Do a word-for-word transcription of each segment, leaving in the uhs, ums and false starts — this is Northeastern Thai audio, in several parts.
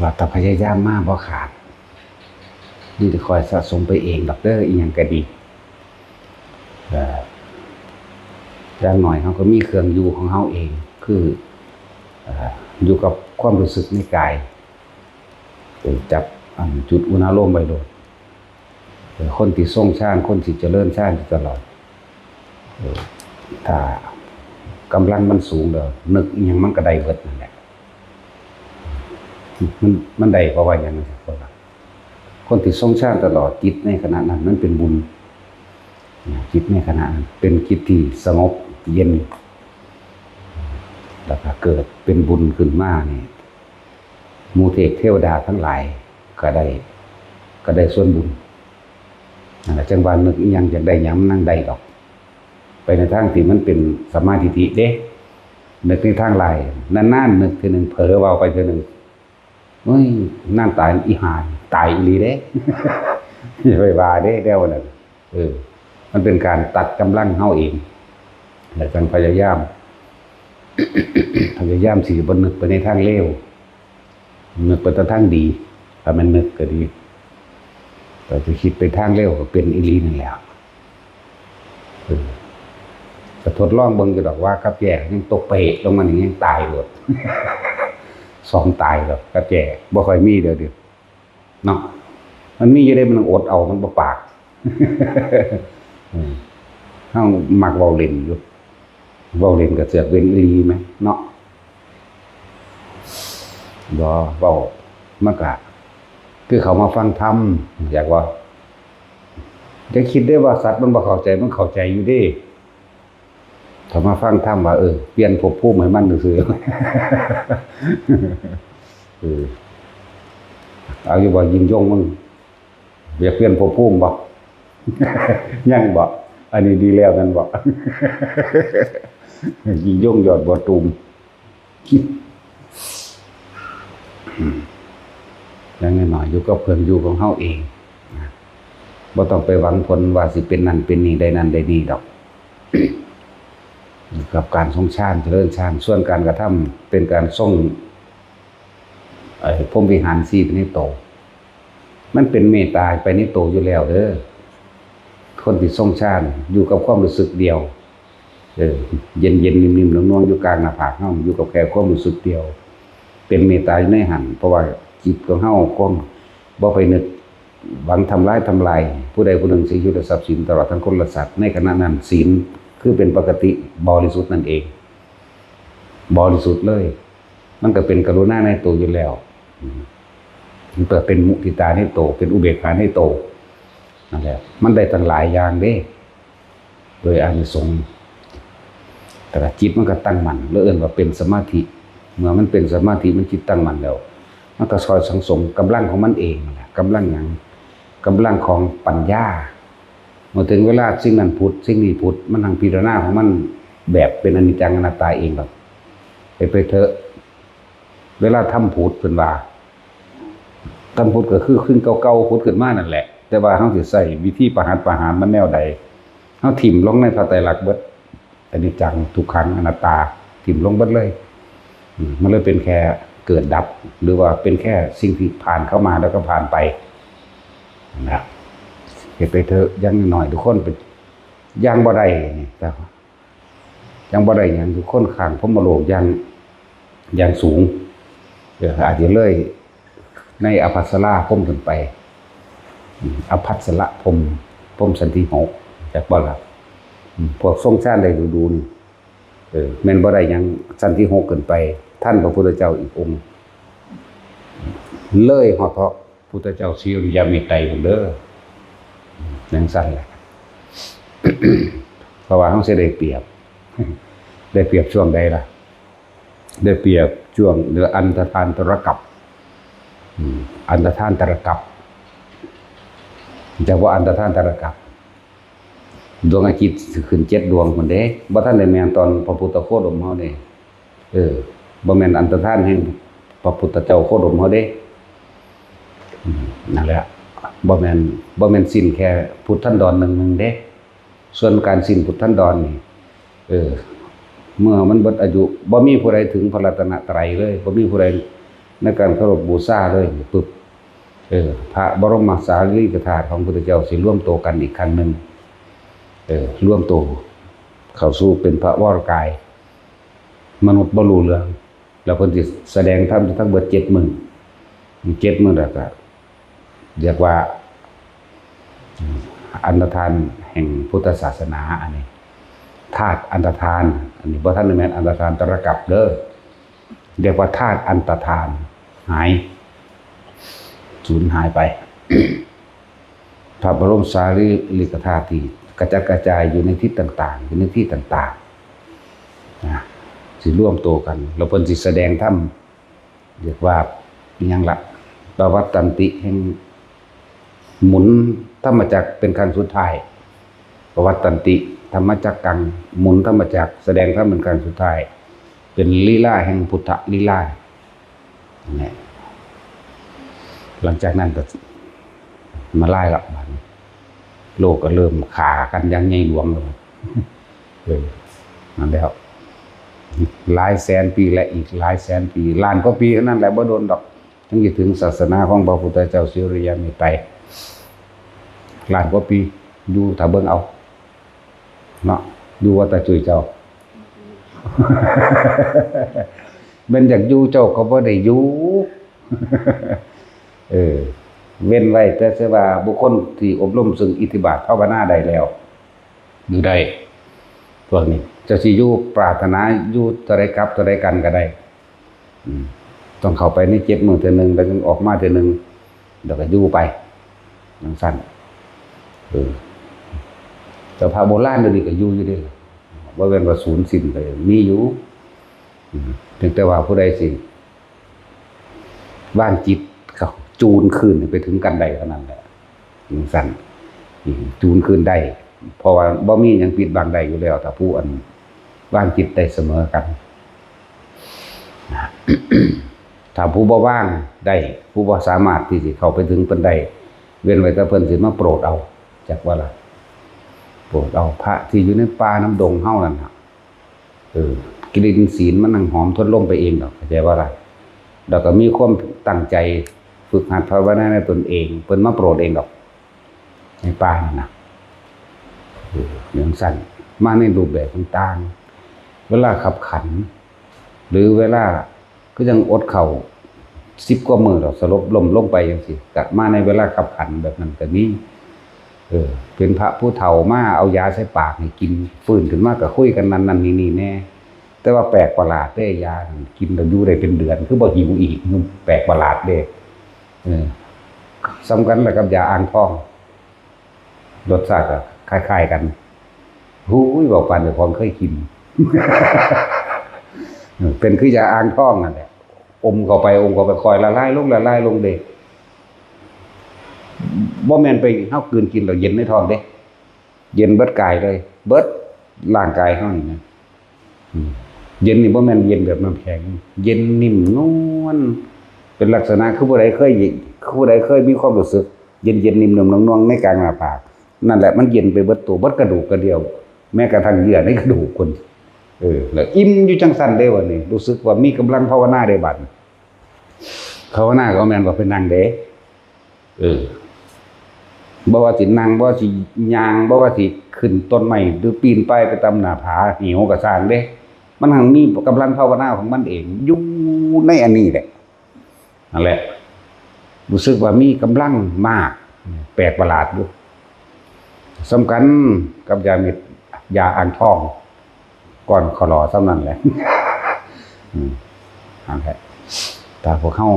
ว่าถ้าพยายามมาบ่ขาด มันจะคอยสะสมไปเองดอกเด้อ อีหยังก็ดี เอ่อ อย่างน้อยเราก็มีเครื่องอยู่ของเราเอง คือ เอ่อ อยู่กับความรู้สึกในกาย เออ จับ อัน จุดอุณาโลมไว้โลด เออ คนที่ทรงฌาน คนที่เจริญฌานอยู่ตลอด เออ ถ้ากำลังมันสูงแล้ว นึกอิหยังมันก็ได้เบิดนั่นแหละ มัน มันได้เพราะว่าหยัง คนที่ทรงฌานตลอด จิตในขณะนั้นมันเป็นบุญ จิตในขณะนั้นเป็นจิตที่สงบเย็น แล้วก็เกิดเป็นบุญขึ้นมานี่ หมู่เทพเทวดาทั้งหลายก็ได้ ก็ได้ส่วนบุญ นั่นแหละ จังว่านึกอิหยังอยากได้หยังมันนั่งได้ดอก ไปในทางที่มันเป็นสัมมาทิฏฐิเด้ นึกในทางร้าย นานๆนึกเทื่อหนึ่ง เผลอเว้าไปเทื่อหนึ่ง เฮ้ย นั่นตายอีห่า ตายอีหลีเด้ อย่าไปว่าเด้ แนวนั้น เออ มันเป็นการตัดกำลังเฮาเอง แล้วจังพยายาม พยายามสิบ่นึกไปในทางเลว นึกไปแต่ทางดี ถ้ามันนึกก็ดี แต่จะคิดไปทางเลวก็เป็นอีหลีนั่นแหละ เออ ก็ทดลองเบิ่งอยู่ดอกว่ากับแจ้ยังตกไปลงมานี่ยังตายโลด สองตายแล้วกับแจ้ บ่ค่อยมีเด้อเดี๋ยว เนาะ มันมีอยู่เด้ มันอดเอา มันบ่ปาก เออ เฮามักเว้าเล่นอยู่ เว้าเล่นก็เสือกเป็นอีหลีแหมเนาะ บ่ เว้า มันก็ คือเขามาฟังธรรม อยากว่า อย่าคิดเด้อว่าสัตว์มันบ่เข้าใจ มันเข้าใจอยู่เด้ เขามาฟังธรรมว่า เออ เปลี่ยนภพภูมิให้มันซื่อๆ เออ เอาอยู่บ่ ยิ่งยงมึง อยากเปลี่ยนภพภูมิบ่ ยังบ่ อันนี้ดีแล้วแม่นบ่ ยิ่งยงยอดบัวตูม อืม อย่างน้อยๆ อยู่กับเครื่องอยู่ของเฮาเองนะ บ่ต้องไปหวังผลว่าสิเป็นนั่นเป็นนี่ ได้นั่นได้นี่ดอก กับการทรงฌาน เจริญฌาน ส่วนการกระทำเป็นการทรง ไอ้พรหมวิหารสี่ไปในโต มันเป็นเมตตาไปในโตอยู่แล้วเด้อ คนที่ทรงฌานอยู่กับความรู้สึกเดียว เออ เย็นๆ นิ่มๆ นุ่มๆ อยู่กลางหน้าผากเฮา อยู่กับแค่ความรู้สึกเดียว เป็นเมตตาอยู่ในหั้น เพราะว่าจิตของเฮา ความบ่ไปนึกหวังทำร้ายทำลาย ผู้ใดผู้หนึ่ง สิ่งชีวิตและทรัพย์สิน ตลอดทั้งคนและสัตว์ ในขณะนั้นศีลคือเป็นปกติบริสุทธิ์นั่นเอง บริสุทธิ์เลย มันก็เป็นกรุณาในโตอยู่แล้ว อืม มันก็เป็นมุทิตาในโต เป็นอุเบกขาในโต นั่นแหละ มันได้ตั้งหลายอย่างเด้ โดยอานิสงส์ แต่ละจิตมันก็ตั้งมั่น แล้วเอิ้นว่าเป็นสมาธิ เมื่อมันเป็นสมาธิ มันจิตตั้งมั่นแล้ว มันก็ซอยสังสมกำลังของมันเองนั่นแหละ กำลังหยัง กำลังของปัญญา เมื่อถึงเวลาสิ่งนั้นผุด สิ่งนี้ผุด มันนั่งพิจารณาของมันแบบเป็นอนิจจังอนัตตาเองหรอก ไป ไปเถอะ เวลาธรรมผุดเพิ่นว่า ธรรมผุดก็คือขึ้นเก่าๆ ผุดขึ้นมานั่นแหละ แต่ว่าเฮาสิใช้วิธีประหัตประหารมันแนวใด เฮาถิ่มลงในพระไตรลักษณ์เบิด อนิจจัง ทุกขัง อนัตตา ถิ่มลงเบิดเลย อืม มันเลยเป็นแค่เกิดดับ หรือว่าเป็นแค่สิ่งที่ผ่านเข้ามาแล้วก็ผ่านไป นะ เฮ็ดไปเถอะ อย่างน้อยทุกคนเป็น อย่างบ่ได้นี่ แต่ ยังบ่ได้หยัง ทุกคนข้างพรหมโลกอย่าง อย่างสูง เออ อาจจะเลยในอภัสราพรหมขึ้นไป อืม อภัสรพรหม พรหมชั้นที่หก จักบ่ล่ะ อืม พวกทรงฌานได้ดูๆ นี่ เออ แม่นบ่ได้หยัง ชั้นที่หกขึ้นไป ทันพระพุทธเจ้าอีกองค์ เลยฮอดพระพุทธเจ้าศรีอริยเมตไตรพุ้นเด้อ จั่งซั้นแหละ เพราะว่าเฮาสิได้เปรียบ ได้เปรียบช่วงใดล่ะ ได้เปรียบช่วงเหลืออันธพาลตรกัป อืม อันธพาลตรกัป จักว่าอันธพาลตรกัป ดวงอาทิตย์สิขึ้นเจ็ดดวงพุ้นเด้ บ่ทันได้แม่นตอนพระพุทธโคดมเฮาเด้ เออ บ่แม่นอันธพาลแห่งพระพุทธเจ้าโคดมเฮาเด้ อืม นั่นแหละ บ่แม่น บ่แม่นสิ้นแค่พุทธันดรหนึ่งหนึ่งเด้ ส่วนการสิ้นพุทธันดรนี่ เออ เมื่อมันเบิดอายุ บ่มีผู้ใดถึงพระรัตนตรัยเลย บ่มีผู้ใด ในการเคารพบูชาเลยนี่ปึ๊บ เออ พระบรมสารีริกธาตุของพุทธเจ้าสิรวมตัวกันอีกครั้งหนึ่ง เออ รวมตัวเข้าสู่เป็นพระวรกาย มนุษย์บ่รู้เรื่อง แล้วเพิ่นสิแสดงธรรมทั้งเบิดเจ็ดมื้อ เจ็ดมื้อแล้วก็เรียกว่า อันตรธานแห่งพุทธศาสนา อันนี้ ธาตุอันตรธาน อันนี้บ่ทันได้แม่นอันตรธานตะระกับเด้อ เรียกว่าธาตุอันตรธาน หาย สูญหายไป พระบรมสารีริกธาตุที่กระจัดกระจายอยู่ในทิศต่างๆ อยู่ในที่ต่างๆ นะ สิรวมตัวกัน แล้วเพิ่นสิแสดงธรรม เรียกว่าอิหยังละ ปวัตตันติแห่ง หมุนธรรมจักรเป็นครั้งสุดท้าย ปวัตตันติธรรมจักกัง หมุนธรรมจักรแสดงธรรมเป็นครั้งสุดท้าย เป็นลีลาแห่งพุทธลีลาเนี่ย หลังจากนั้นก็มาไล่ละบาดนี้ โลกก็เริ่มฆ่ากันอย่างใหญ่หลวงแล้ว เออ นั่นแล้ว หลายแสนปีและอีกหลายแสนปี ล้านกว่าปีเท่านั้นแหละ บ่โดนดอก จั่งสิถึงศาสนาของพระพุทธเจ้าสุริยันนี้ไป ล้านกว่าปี อยู่ถ้าเบิ่งเอา เนาะ อยู่ว่าแต่จุยเจ้า แม่นอยากอยู่เจ้าก็บ่ได้อยู่ เออ เว้นไว้แต่เสียว่าบุคคลที่อบรมซึ่งอิทธิบาทภาวนาได้แล้ว อยู่ได้ พวกนี้ เจ้าสิอยู่ปรารถนาอยู่เท่าใดกลับเท่าใดกันก็ได้ อืม ต้องเข้าไปในเจ็ดมื้อเทื่อหนึ่ง แล้วจึงออกมาเทื่อหนึ่ง แล้วก็อยู่ไป จั่งซั้น เออ แต่พระโบราณเดี๋ยวนี้ก็อยู่อยู่เด้ บ่แม่นว่าสูญสิ้นไป มีอยู่ อืม เพียงแต่ว่าผู้ใดสิ วางจิตเขาจูนคืนไปถึงกันได้เท่านั้นแหละ จั่งซั้น อืม จูนคืนได้ เพราะว่าบ่มีหยังปิดบังได้อยู่แล้ว ถ้าผู้อันวางจิตได้เสมอกัน ถ้าผู้บ่วางได้ ผู้บ่สามารถที่สิเข้าไปถึงเพิ่นได้ เว้นไว้แต่เพิ่นสิมาโปรดเอา จักว่าล่ะ โปรดเอาพระที่อยู่ในป่าน้ำดงเฮานั่นน่ะ เออ กลิ่นศีลมันนั่งหอมทวนลมไปเองดอก เข้าใจบ่ล่ะ แล้วก็มีความตั้งใจฝึกหัดภาวนาในตนเอง เพิ่นมาโปรดเองดอก ในป่านั่นน่ะ เออ จั่งซั้น มาในรูปแบบต่างๆ เวลาคับขัน หรือเวลา คือจั่งอดข้าวสิบกว่ามื้อดอก สลบล้มลงไปจั่งซี้ ก็มาในเวลาคับขันแบบนั้นก็มี เออ เป็นพระผู้เฒ่ามาเอายาใส่ปากให้กิน ฟื้นขึ้นมาก็คุยกันนั่นนั่นนี่นี่แน่ แต่ว่าแปลกประหลาดเด้ ยานั่นกินแล้วอยู่ได้เป็นเดือน คือบ่หิวอีก แปลกประหลาดเด้ เออ ส่ำกันล่ะกับยาอ่างทอง รสชาติก็คล้ายๆกัน หูย เว้าปานเจ้าของเคยกิน เป็นคือยาอ่างทองนั่นแหละ อมเข้าไป อมเข้าไป ค่อยละลายลง ละลายลงเด้ บ่แม่นไปเฮากลืนกินแล้วเย็นในท้องเด้ เย็นเบิดกายเลย เบิดร่างกายเฮานี่นะ อืม เย็นนี่บ่แม่นเย็นแบบน้ำแข็ง เย็นนิ่มนวล เป็นลักษณะคือผู้ใดเคย คือผู้ใดเคยมีความรู้สึก เย็นๆ นิ่มๆ น่วงๆ ในกลางหน้าผาก นั่นแหละ มันเย็นไปเบิดตัว เบิดกระดูกกระเดี่ยว แม้กระทั่งเยื่อในกระดูกคน เออ แล้วอิ่มอยู่จั่งซั้นเด้บัดนี้ รู้สึกว่ามีกำลังภาวนาเด้บัดนี้ ภาวนาก็แม่นว่าไปนั่งเด้ เออ บ่ว่าสินั่ง บ่ว่าสิย่าง บ่ว่าสิขึ้นต้นไม้ หรือปีนป่ายไปตามหน้าผา เหวก็ซ่างเด้ มันหั้นมีกำลังภาวนาของมันเอง อยู่ในอันนี้แหละ นั่นแหละ รู้สึกว่ามีกำลังมาก แปลกประหลาดอยู่ ส่ำกันกับยาเม็ด ยาอ่างทอง ก้อนขอลอส่ำนั้นแหละ อืม นั่นแหละ ถ้าพวกเฮา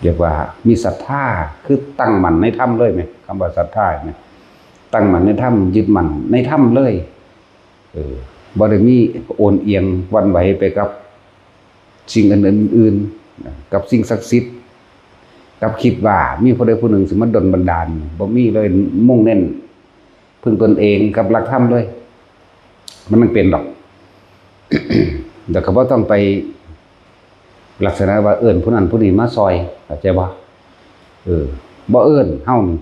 เรียกว่ามีศรัทธา คือตั้งมั่นในธรรมเลยแหม คำว่าศรัทธาแหม ตั้งมั่นในธรรม ยึดมั่นในธรรมเลย เออ บ่ได้มีโอนเอียงหวั่นไหวไปกับสิ่งอื่นๆ กับสิ่งศักดิ์สิทธิ์ กับคิดว่ามีผู้ใดผู้หนึ่งสิมาดลบันดาล บ่มีเลย มุ่งเน้น พึ่งตนเองกับหลักธรรมเลย มันจั่งเป็นดอก แล้วก็บ่ต้องไปลักษณะว่าเอิ้นผู้นั้นผู้นี้มาซอย เข้าใจบ่ เออ บ่เอิ้น เฮานี่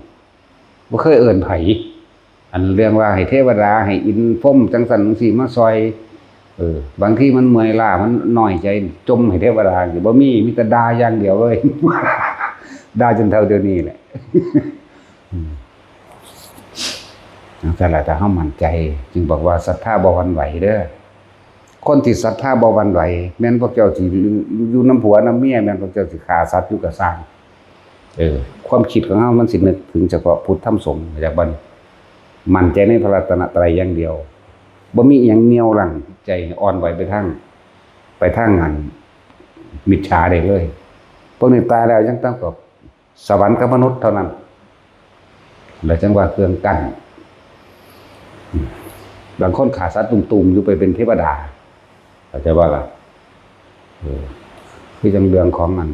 บ่เคยเอิ้นไผ อันเรื่องว่าให้เทวดา ให้อินทร์พรหมจั่งซั้นจั่งซี้มาซอย เออ บางทีมันเมื่อยล้า มันน้อยใจ จ่มให้เทวดา สิบ่มี มีแต่ด่าอย่างเดียวเลย ด่าจนเฒ่าเดี๋ยวนี้แหละ อืม จั่งซั้นล่ะ ถ้าเฮามั่นใจ จึงบอกว่าศรัทธาบ่หวั่นไหวเด้อ คนที่ศรัทธาบ่หวั่นไหว แม่นพวกเจ้าสิอยู่นำผัวนำเมีย แม่นพวกเจ้าสิฆ่าสัตว์อยู่ก็ซ่าง เออ ความคิดของเฮามันสินึกถึงเฉพาะพุทธธรรมสงฆ์ เข้าใจบ่นี่ มั่นใจในพระรัตนตรัยอย่างเดียว บ่มีอิหยังเหนี่ยวรั้งใจให้อ่อนไหวไปทาง ไปทางอันมิจฉาได้เลย พวกนี้ตายแล้วยังต้องกับสวรรค์กับมนุษย์เท่านั้น แล้วจั่งว่าเครื่องกั้น อืม บางคนฆ่าสัตว์ตุ่มๆ อยู่ไปเป็นเทวดา เข้าใจบ่ล่ะ เออ คือจั่งเรื่องของอัน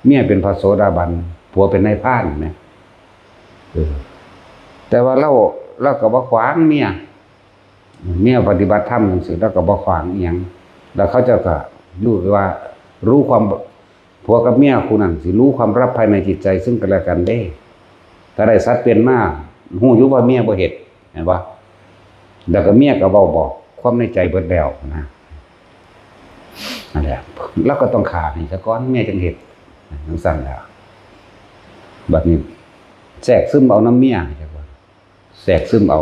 เมียเป็นพระโสดาบัน ผัวเป็นนายพรานนะ เออ แต่ว่าลาว ลาวก็บ่ขวางเมีย เมียปฏิบัติธรรมจั่งซี้ ลาวก็บ่ขวางอิหยัง แล้วเขาเจ้าก็รู้ว่า รู้ความ ผัวกับเมียคู่นั้นสิรู้ความลับภายในจิตใจซึ่งกันและกันเด้ ถ้าได้สัตว์เป็นมา ฮู้อยู่ว่าเมียบ่เฮ็ด แม่นบ่ แล้วก็เมียก็เว้าบอกความในใจเบิดแล้วนะ นั่นแหละ ลาวก็ต้องฆ่าให้ซะก่อน เมียจั่งเฮ็ด จั่งซั้นแหละ บัดนี้แทรกซึมเอานำเมีย จั่งว่า แทรกซึมเอา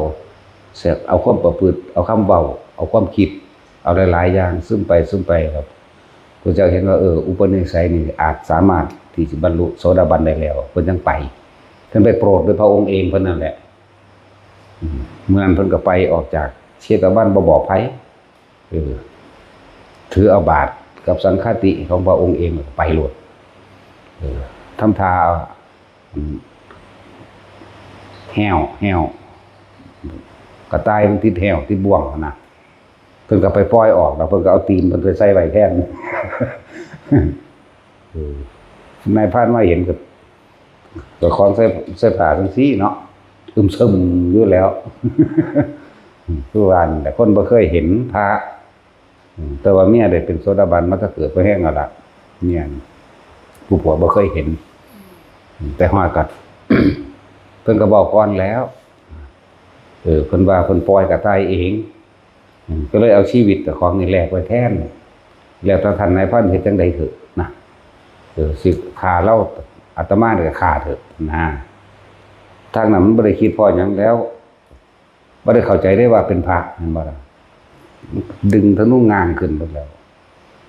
แทรกเอาความประพฤติ เอาคำเว้า เอาความคิด เอาหลายๆ อย่างซึมไป ซึมไปครับ พระเจ้าเห็นว่า เออ อุปนิสัยนี่อาจสามารถที่สิบรรลุโสดาบันได้แล้ว เพิ่นจั่งไป เพิ่นไปโปรดด้วยพระองค์เองเพิ่นนั่นแหละ อืม มื้อนั้นเพิ่นก็ไปออกจากเชตวัน บ่บอกไผ เออ ถือเอาบาตรกับสังฆาติของพระองค์เองไปโลด เออ ทำท่า อืม แห้ว แห้ว กระต่ายมันติดแห้ว ติดบ่วงหั้นนะ เพิ่นก็ไปปล่อยออก แล้วเพิ่นก็เอาตีนเพิ่นไปใส่ไว้แทน เออ นายพรานมาเห็นก็ ก็ของใส่ ใส่ผ้าจั่งซี้เนาะ อึมเซิมอยู่แล้ว คือว่านั่นแหละ คนบ่เคยเห็นพระ อืม แต่ว่าเมียได้เป็นโสดาบันมาแต่เกิด พอแฮงแล้วล่ะ เมียนี่ ผู้ผัวบ่เคยเห็น อืม แต่ฮอดก็ เพิ่นก็บอกก่อนแล้ว เออ เพิ่นว่าเพิ่นปล่อยกระต่ายเอง อืม ก็เลยเอาชีวิตเจ้าของนี่แลกไว้แทน แล้วแต่ท่านนายพรานเฮ็ดจั่งใดเถอะนะ เออ สิฆ่าลาว อาตมานี่ก็ฆ่าเถอะนะ ทางนั้นมันบ่ได้คิดพ้อหยังแล้ว บ่ได้เข้าใจได้ว่าเป็นพระ แม่นบ่ล่ะ ดึงธนูง้างขึ้นหมดแล้ว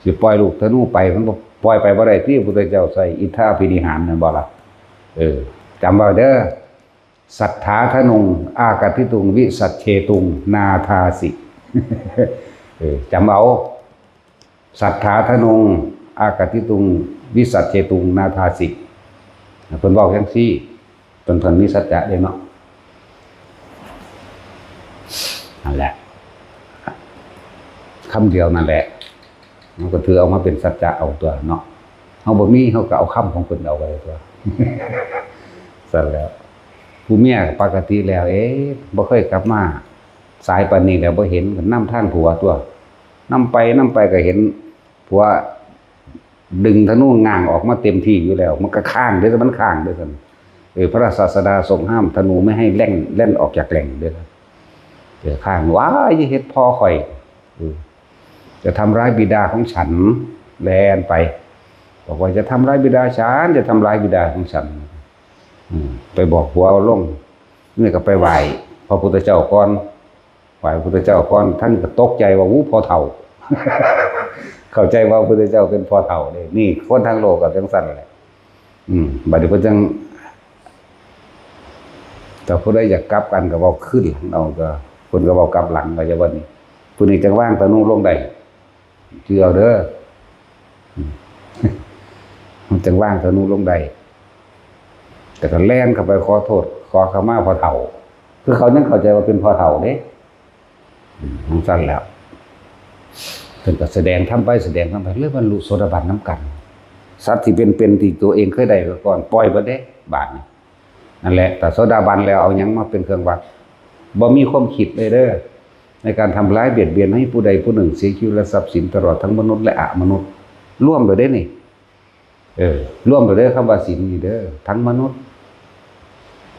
สิปล่อยลูกธนูไป มันบ่ปล่อยไปบ่ได้ติ พระพุทธเจ้าใช้อิทธาภินิหาร แม่นบ่ล่ะ เออ จำไว้เด้อ สัทธาธนุง อากัตถิตุง วิสัชเชตุง นาทาสิ เออ จำเอา สัทธาธนุง อากัตถิตุง วิสัชเชตุง นาทาสิ เพิ่นเว้าจั่งซี้ เพิ่น เพิ่นมีสัจจะเด้เนาะ นั่นแหละ คำเดียวนั่นแหละ เฮาก็ถือเอามาเป็นสัจจะเอาตั๊วเนาะ เฮาบ่มี เฮาก็เอาคำของเพิ่นเอาไว้ตั๊ว ซั่นแหล้ว ผู้เมียก็ปกติแล้ว เอ๊ะ บ่เคยกลับมา สายปานนี้แล้วบ่เห็น ก็นำทางผัวตั๊ว นำไป นำไปก็เห็นผัวดึงธนูง้างออกมาเต็มที่อยู่แล้ว มันก็ค้างเด้อ มันค้างเด้อซั่น เออ พระศาสดาทรงห้ามธนูไม่ให้แล่น แล่นออกจากแหล่งเด้อ เออ ค้าง ว้าย อย่าเฮ็ดพ่อข้อย เออ จะทำร้ายบิดาของฉัน แล่นไป บอกว่าจะทำร้ายบิดาฉัน จะทำร้ายบิดาของฉัน อืม ไปบอกผัวเอาลง นี่ก็ไปไหว้พระพุทธเจ้าก่อน ไหว้พระพุทธเจ้าก่อน ท่านก็ตกใจว่า อู้ พ่อเฒ่า เข้าใจว่าพระพุทธเจ้าเป็นพ่อเฒ่าเด้ นี่คนทั้งโลกก็จั่งซั่นแหละ อืม บัดนี้เพิ่นจั่ง แต่ผู้ใดอยากกลับกันก็เว้าคืนหลังเอา ก็ เพิ่นก็เว้ากลับหลัง เข้าใจบ่นี่ ผู้นี้จั่งวางธนูลงได้ ถือเอาเด้อ อืม มันจั่งวางธนูลงได้ แต่ก็แล่นเข้าไปขอโทษ ขอขมาพ่อเฒ่า คือเขายังเข้าใจว่าเป็นพ่อเฒ่าเด้ อืม จั่งซั่นแหล้ว เพิ่นก็แสดงธรรมไป แสดงธรรมไป เลยบรรลุโสดาบันนำกัน สัตว์ที่เป็นๆ ที่ตัวเองเคยได้มาก่อน ปล่อยเบิดเด้ บาดนี้ นั่นแหละ ถ้าโสดาบันแล้วเอาหยังมาเป็นเครื่องวัด บ่มีความคิดเลยเด้อ ในการทำร้ายเบียดเบียนให้ผู้ใดผู้หนึ่งเสียชีวิตและทรัพย์สินตลอดทั้งมนุษย์และอมนุษย์ รวมเลยเด้นี่ เออ รวมเลยเด้อ คำว่าศีลนี่เด้อ ทั้งมนุษย์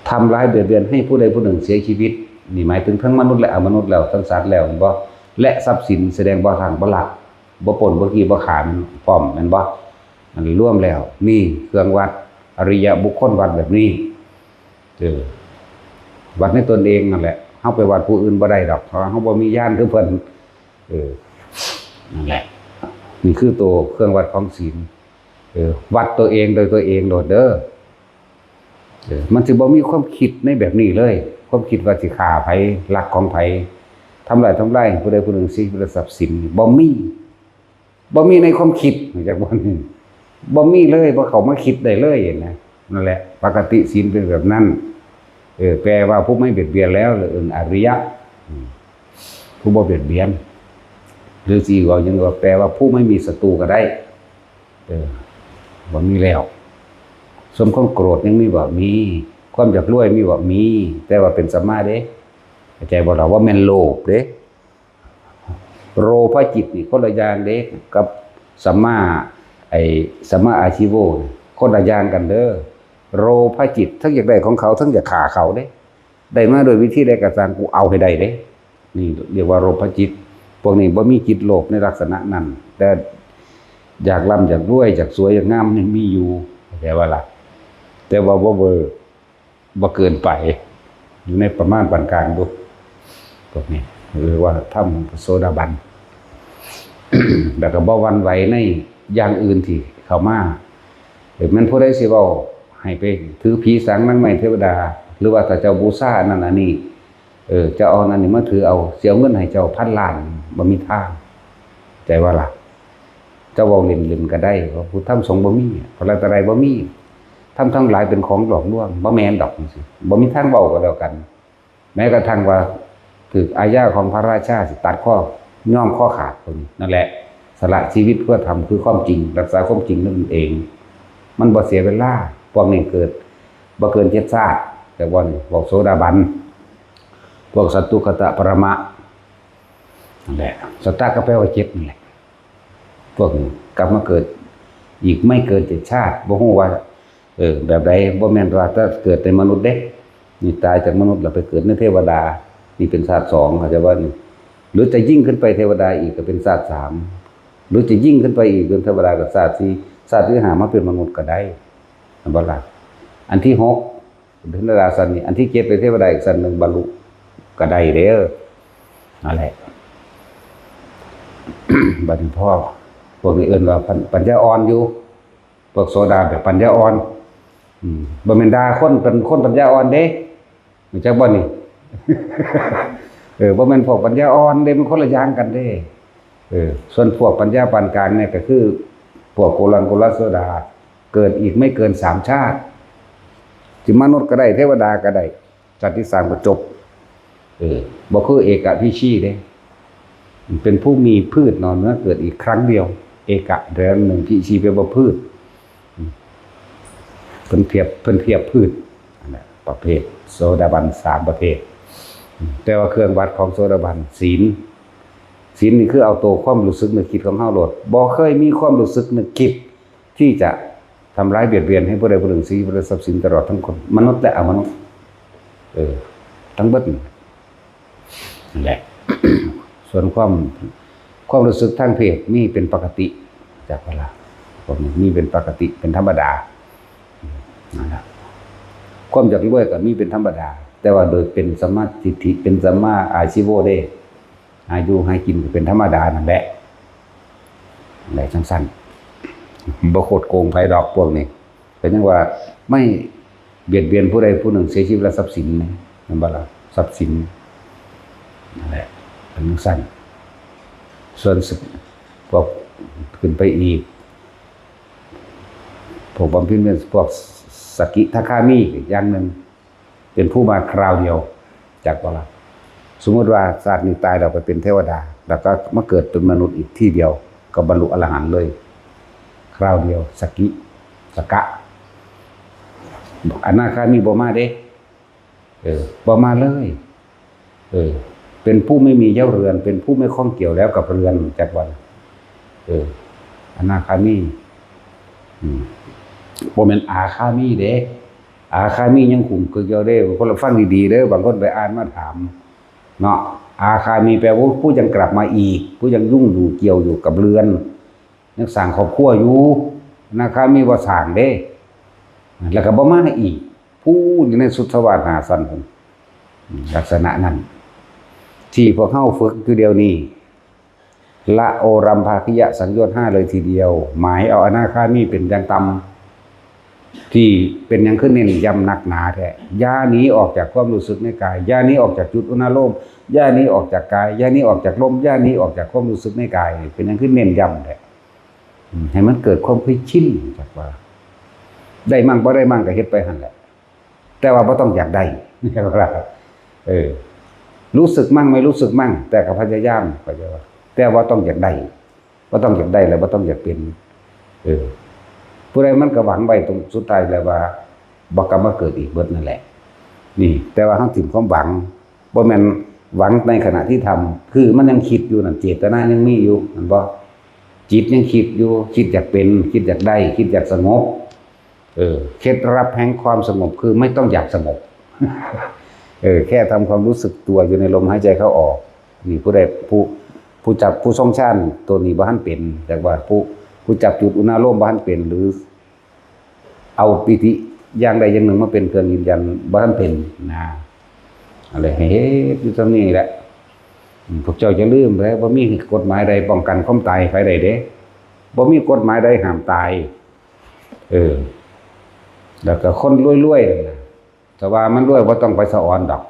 ทำร้ายเบียดเบียนให้ผู้ใดผู้หนึ่งเสียชีวิต นี่หมายถึงทั้งมนุษย์และอมนุษย์แล้ว ทั้งสัตว์แล้ว เห็นบ่? และทรัพย์สินแสดงบ่ทางบ่ลัก บ่ปล้นบ่ขี้บ่ฆ่ามันพร้อมแม่นบ่? มันรวมแล้ว นี่เครื่องวัด อริยะบุคคลวัดแบบนี้ เออ วัดในตนเองนั่นแหละ เฮาไปวัดผู้อื่นบ่ได้ดอก เพราะว่าเฮาบ่มีญาณคือเพิ่น เออ นั่นแหละ นี่คือตัวเครื่องวัดของศีล เออ วัดตัวเองโดยตัวเองโลดเด้อ เออ มันสิบ่มีความคิดในแบบนี้เลย ความคิดว่าสิฆ่าไผ ลักของไผ ทำลายทำลายผู้ใดผู้หนึ่งสิ ผู้ใดทรัพย์สิน บ่มี บ่มีในความคิด จากบ่นี่ บ่มีเลย บ่เข้ามาคิดได้เลยนะ นั่นแหละ ปกติศีลเป็นแบบนั้น เออ แปลว่าผู้ไม่เบียดเบียนแล้ว หรือเอิ้นอริยะ อืม ผู้บ่เบียดเบียน หรือสิเว้าหยังว่า แปลว่าผู้ไม่มีศัตรูก็ได้ เออ บ่มีแล้ว ส่วนความโกรธยังมีบ่? มี ความอยากรวยมีบ่? มี แต่ว่าเป็นสัมมาเด้ เข้าใจบ่ล่ะ? บ่แม่นโลภเด้ โลภะจิตนี่คนละอย่างเด้ กับสัมมา ไอ้ สัมมาอาชีโวนี่ คนละอย่างกันเด้อ โลภะจิต ทั้งอยากได้ของเขา ทั้งอยากฆ่าเขาเด้ ได้มาโดยวิธีใดก็ซ่าง กูเอาให้ได้เด้ นี่เรียกว่าโลภะจิต พวกนี้บ่มีจิตโลภในลักษณะนั้น แต่อยากร่ำอยากรวย อยากสวยอยากงามนี่มีอยู่ เข้าใจบ่ล่ะ? แต่ว่าบ่เวอร์ บ่เกินไป อยู่ในประมาณปานกลางดู พวกนี้เรียกว่าธรรมของพระโสดาบัน แล้วก็บ่หวั่นไหวในอย่างอื่นที่เข้ามา เออ แม่นผู้ใดสิเว้าให้ไปถือผีสางนางไม้เทวดา หรือว่าถ้าเจ้าบูชาอันนั้นอันนี้ เออ เจ้าเอาอันนี้มาถือเอา สิเอาเงินให้เจ้าพันล้าน บ่มีทาง ใจว่าล่ะ เจ้าเว้าเล่นๆก็ได้ เพราะพุทธธรรมสงฆ์บ่มี พระรัตนตรัยบ่มี ธรรมทั้งหลายเป็นของหลอกลวง บ่แม่นดอกจังซี้ บ่มีทางเว้าก็แล้วกัน แม้กระทั่งว่าถืกอาญาของพระราชาสิตัดคอ ยอมคอขาด พวกนี้ นั่นแหละ สละชีวิตเพื่อธรรม คือความจริง รักษาความจริงนั่นเอง มันบ่เสียเวลา พวกนี้เกิดบ่เกินเจ็ดชาติ แต่ว่านี่พวกโสดาบัน พวกสัตตุคตะปรมะ นั่นแหละ สัตตะก็แปลว่าเจ็ดนั่นแหละ พวกนี้กลับมาเกิดอีกไม่เกินเจ็ดชาติ บ่ฮู้ว่า เออ แบบใด บ่แม่นว่าแต่เกิดในมนุษย์เด้ นี่ตายจากมนุษย์แล้วไปเกิดในเทวดา นี่เป็นชาติสอง เข้าใจบ่นี่ หรือจะยิ่งขึ้นไปเทวดาอีกก็เป็นชาติสาม หรือจะยิ่งขึ้นไปอีกเป็นเทวดาก็ชาติสี่ ชาติที่ห้ามาเป็นมนุษย์ก็ได้ เห็นบ่ล่ะ? อันที่หก เป็นเทวดาชั้นนี้ อันที่เจ็ดเป็นเทวดาอีกชั้นหนึ่ง บรรลุก็ได้เด้อ นั่นแหละ บัดนี้พอ พวกนี้เอิ้นว่าปัญ- ปัญญาอ่อนอยู่ พวกโสดาแบบปัญญาอ่อน อืม บ่แม่นด่าคนเป็นคนปัญญาอ่อนเด้ รู้จักบ่นี่? เออ บ่แม่นพวกปัญญาอ่อนเด้ มันคนละอย่างกันเด้ เออ ส่วนพวกปัญญาปานกลางเนี่ยก็คือ พวกโกลังโกลัสโสดา เกิดอีกไม่เกินสามชาติ สิมนุษย์ก็ได้ เทวดาก็ได้ ชาติที่สามก็จบ เออ บ่คือเอกะพิชีเด้ เป็นผู้มีพืชนอนเนื้อเกิดอีกครั้งเดียว เอกะเดือนหนึ่ง พิชีแปลว่าพืช อืม เพิ่นเทียบ เพิ่นเทียบพืช นั่นแหละ ประเภทโสดาบันสามประเภท อืม แต่ว่าเครื่องวัดของโสดาบันศีล ศีลนี่คือเอาตัวความรู้สึกนึกคิดของเฮาโลด บ่เคยมีความรู้สึกนึกคิดที่จะทำร้ายเบียดเบียนให้ผู้ใดผู้หนึ่ง เสียชีวิต และทรัพย์สินตลอดทั้งคน มนุษย์และอมนุษย์ เออ ทั้งเบิดนั่นแหละ ส่วนความ ความรู้สึกทางเพศมีเป็นปกติ จากเวลา พวกนี้มีเป็นปกติ เป็นธรรมดา นั่นแหละ ความอยากรวยก็มีเป็นธรรมดา แต่ว่าโดยเป็นสัมมาทิฏฐิ เป็นสัมมาอาชีโวเด้ หาอยู่หากินก็เป็นธรรมดานั่นแหละ ได้จังซั่น บ่โคตรโกงไผดอกพวกนี้ ก็ยังว่าไม่เบียดเบียนผู้ใดผู้หนึ่ง เสียชีวิตและทรัพย์สินนะ แม่นบ่ล่ะ? ทรัพย์สิน นั่นแหละ เป็นจังซั่น ส่วนพวกขึ้นไปอีก พวกบำเพ็ญเพียร พวกสกิทาคามีอีกอย่างหนึ่ง เป็นผู้มาคราวเดียว จักบ่ล่ะ? สมมุติว่าชาตินี้ตายแล้วไปเป็นเทวดา แล้วก็มาเกิดเป็นมนุษย์อีกทีเดียว ก็บรรลุอรหันต์เลย คราวเดียว สกิ สกะ อนาคามีบ่มาเด้ เออ บ่มาเลย เออ เป็นผู้ไม่มีเย้าเรือน เป็นผู้ไม่ข้องเกี่ยวแล้วกับเรือน จักบ่ล่ะ? เออ อนาคามี อืม บ่แม่นอาคามีเด้ อาคามียังขุมกึกอยู่เด้ คนละฟังดีๆเด้อ บางคนไปอ่านมาถาม เนาะ อาคามีแปลว่าผู้ยังกลับมาอีก ผู้ยังยุ่งอยู่เกี่ยวอยู่กับเรือน ยังสร้างครอบครัวอยู่ อนาคามีบ่สร้างเด้ แล้วก็บ่มาอีก ผู้อยู่ในสุทธวาสหาสันพุ้น ลักษณะนั้น ที่พวกเฮาฝึกอยู่เดี๋ยวนี้ ละโอรัมภาคิยะสังโยชน์ห้าเลยทีเดียว หมายเอาอนาคามีเป็นอย่างต่ำ ที่เป็นหยังคือเน้นย้ำนักหนาแท้ อย่าหนีออกจากความรู้สึกในกาย อย่าหนีออกจากจุดอุณาโลม อย่าหนีออกจากกาย อย่าหนีออกจากลม อย่าหนีออกจากความรู้สึกในกาย เป็นหยังคือเน้นย้ำแท้ อืม ให้มันเกิดความเคยชิน จักว่า ได้มั่งบ่ได้มั่งก็เฮ็ดไปหั่นแหละ แต่ว่าบ่ต้องอยากได้ เออ รู้สึกมั่งไม่รู้สึกมั่ง แต่ก็พยายาม เข้าใจว่า แต่ว่าต้องอยากได้ บ่ต้องอยากได้แล้วบ่ต้องอยากเป็น เออ ผู้ใดมันก็หวังไว้ตรงสุดท้ายแล้วว่าบ่กลับมาเกิดอีกเบิดนั่นแหละ นี่ แต่ว่าเฮาถิ่มความหวัง บ่แม่นหวังในขณะที่ทำ คือมันยังคิดอยู่นั่น เจตนายังมีอยู่ แม่นบ่ จิตยังคิดอยู่ คิดอยากเป็น คิดอยากได้ คิดอยากสงบ เออ เคล็ดลับแห่งความสงบคือไม่ต้องอยากสงบ เออ แค่ทำความรู้สึกตัวอยู่ในลมหายใจเข้าออก นี่ผู้ใด ผู้ ผู้จัก ผู้ทรงฌานตัวนี้บ่ทันเป็น แต่ว่าผู้ ผู้จับจุดอุณาโลมบ่ทันเป็น หรือเอาปีติอย่างใดอย่างหนึ่งมาเป็นเครื่องยืนยันบ่ทันเป็นนะ อะไรให้เฮ็ดอยู่ส่ำนี้แหละ อืม พวกเจ้าอย่าลืมเด้อ บ่มีกฎหมายใดป้องกันความตายไผได้เด้ บ่มีกฎหมายใดห้ามตาย เออ แล้วก็คนรวยๆนั่นน่ะ แต่ว่ามันรวยบ่ต้องไปสะออนดอก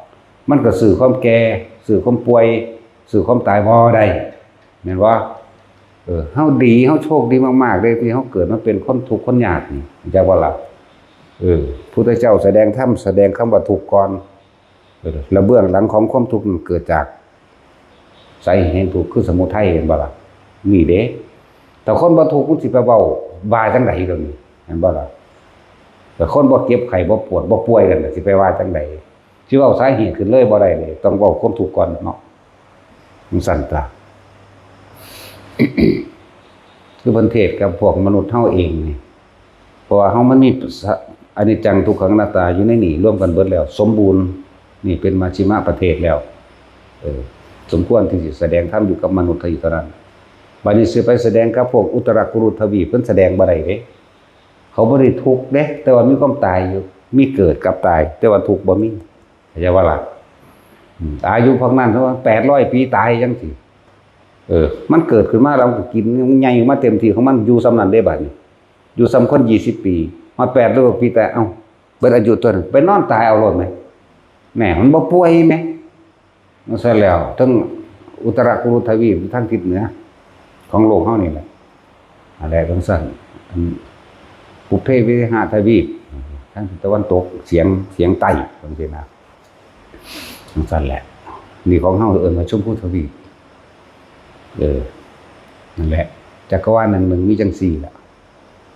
มันก็ซื้อความแก่ ซื้อความป่วย ซื้อความตายบ่ได้ แม่นบ่ เออ เฮาดี เฮาโชคดีมากๆเด้ ที่เฮาเกิดมาเป็นคนทุกข์คนยากนี่ เข้าใจบ่ล่ะ เออ พุทธเจ้าแสดงธรรม แสดงคำว่าทุกข์ก่อน เออ แล้วเบื้องหลังของความทุกข์มันเกิดจาก สาเหตุแห่งทุกข์คือสมุทัย เห็นบ่ล่ะ นี่เด้ แต่คนบ่ทุกข์มันสิไปเว้าว่าจั่งใด๋เดี๋ยวนี้ เห็นบ่ล่ะ แต่คนบ่เจ็บไข้บ่ปวดบ่ป่วยนั่นน่ะ สิไปว่าจั่งใด๋ สิเว้าสาเหตุขึ้นเลยบ่ได้เลย ต้องเว้าความทุกข์ก่อนเนาะ มันสั่นตา คือเพิ่นเทศน์กับพวกมนุษย์เฮาเองนี่ เพราะว่าเฮามันมีสะ อนิจจังทุกขังอนัตตาอยู่ในนี่รวมกันเบิดแล้ว สมบูรณ์ นี่เป็นมัชฌิมประเทศแล้ว เออ สมควรที่สิแสดงธรรมอยู่กับมนุษย์เท่านั้น บัดนี้สิไปแสดงกับพวกอุตรกุรุทวีป เพิ่นแสดงบ่ได้เด้ เขาบ่ได้ทุกข์เด้ แต่ว่ามีความตายอยู่ มีเกิดกับตาย แต่ว่าทุกข์บ่มี เข้าใจบ่ล่ะ อืม อายุพวกนั้นเขาว่าแปดร้อยปีตายจั่งซี้ เออ มันเกิดขึ้นมาแล้วมันก็กิน มันใหญ่มาเต็มที่ของมัน อยู่ส่ำนั้นเด้บัดนี้ อยู่ส่ำคนยี่สิบปี ฮอดแปดร้อยปีตาย เอ้า เบิดอายุตัวนั้น ไปนอนตายเอาโลดแหม แหม มันบ่ป่วยแหม จั่งซั้นแล้ว ทั้งอุตรกุรุทวีป ทางทิศเหนือ ของโลกเฮานี่แหละ อันแรกจั่งซั้น อันปุพเพวิหะทวีป ทางทิศตะวันตก เฉียง เฉียงใต้ จั่งซี้นะ จั่งซั้นแหละ นี่ของเฮาเอิ้นว่าชมพูทวีป เออ นั่นแหละ จักรวาลหนึ่งหนึ่งมีจั่งสี่ล่ะ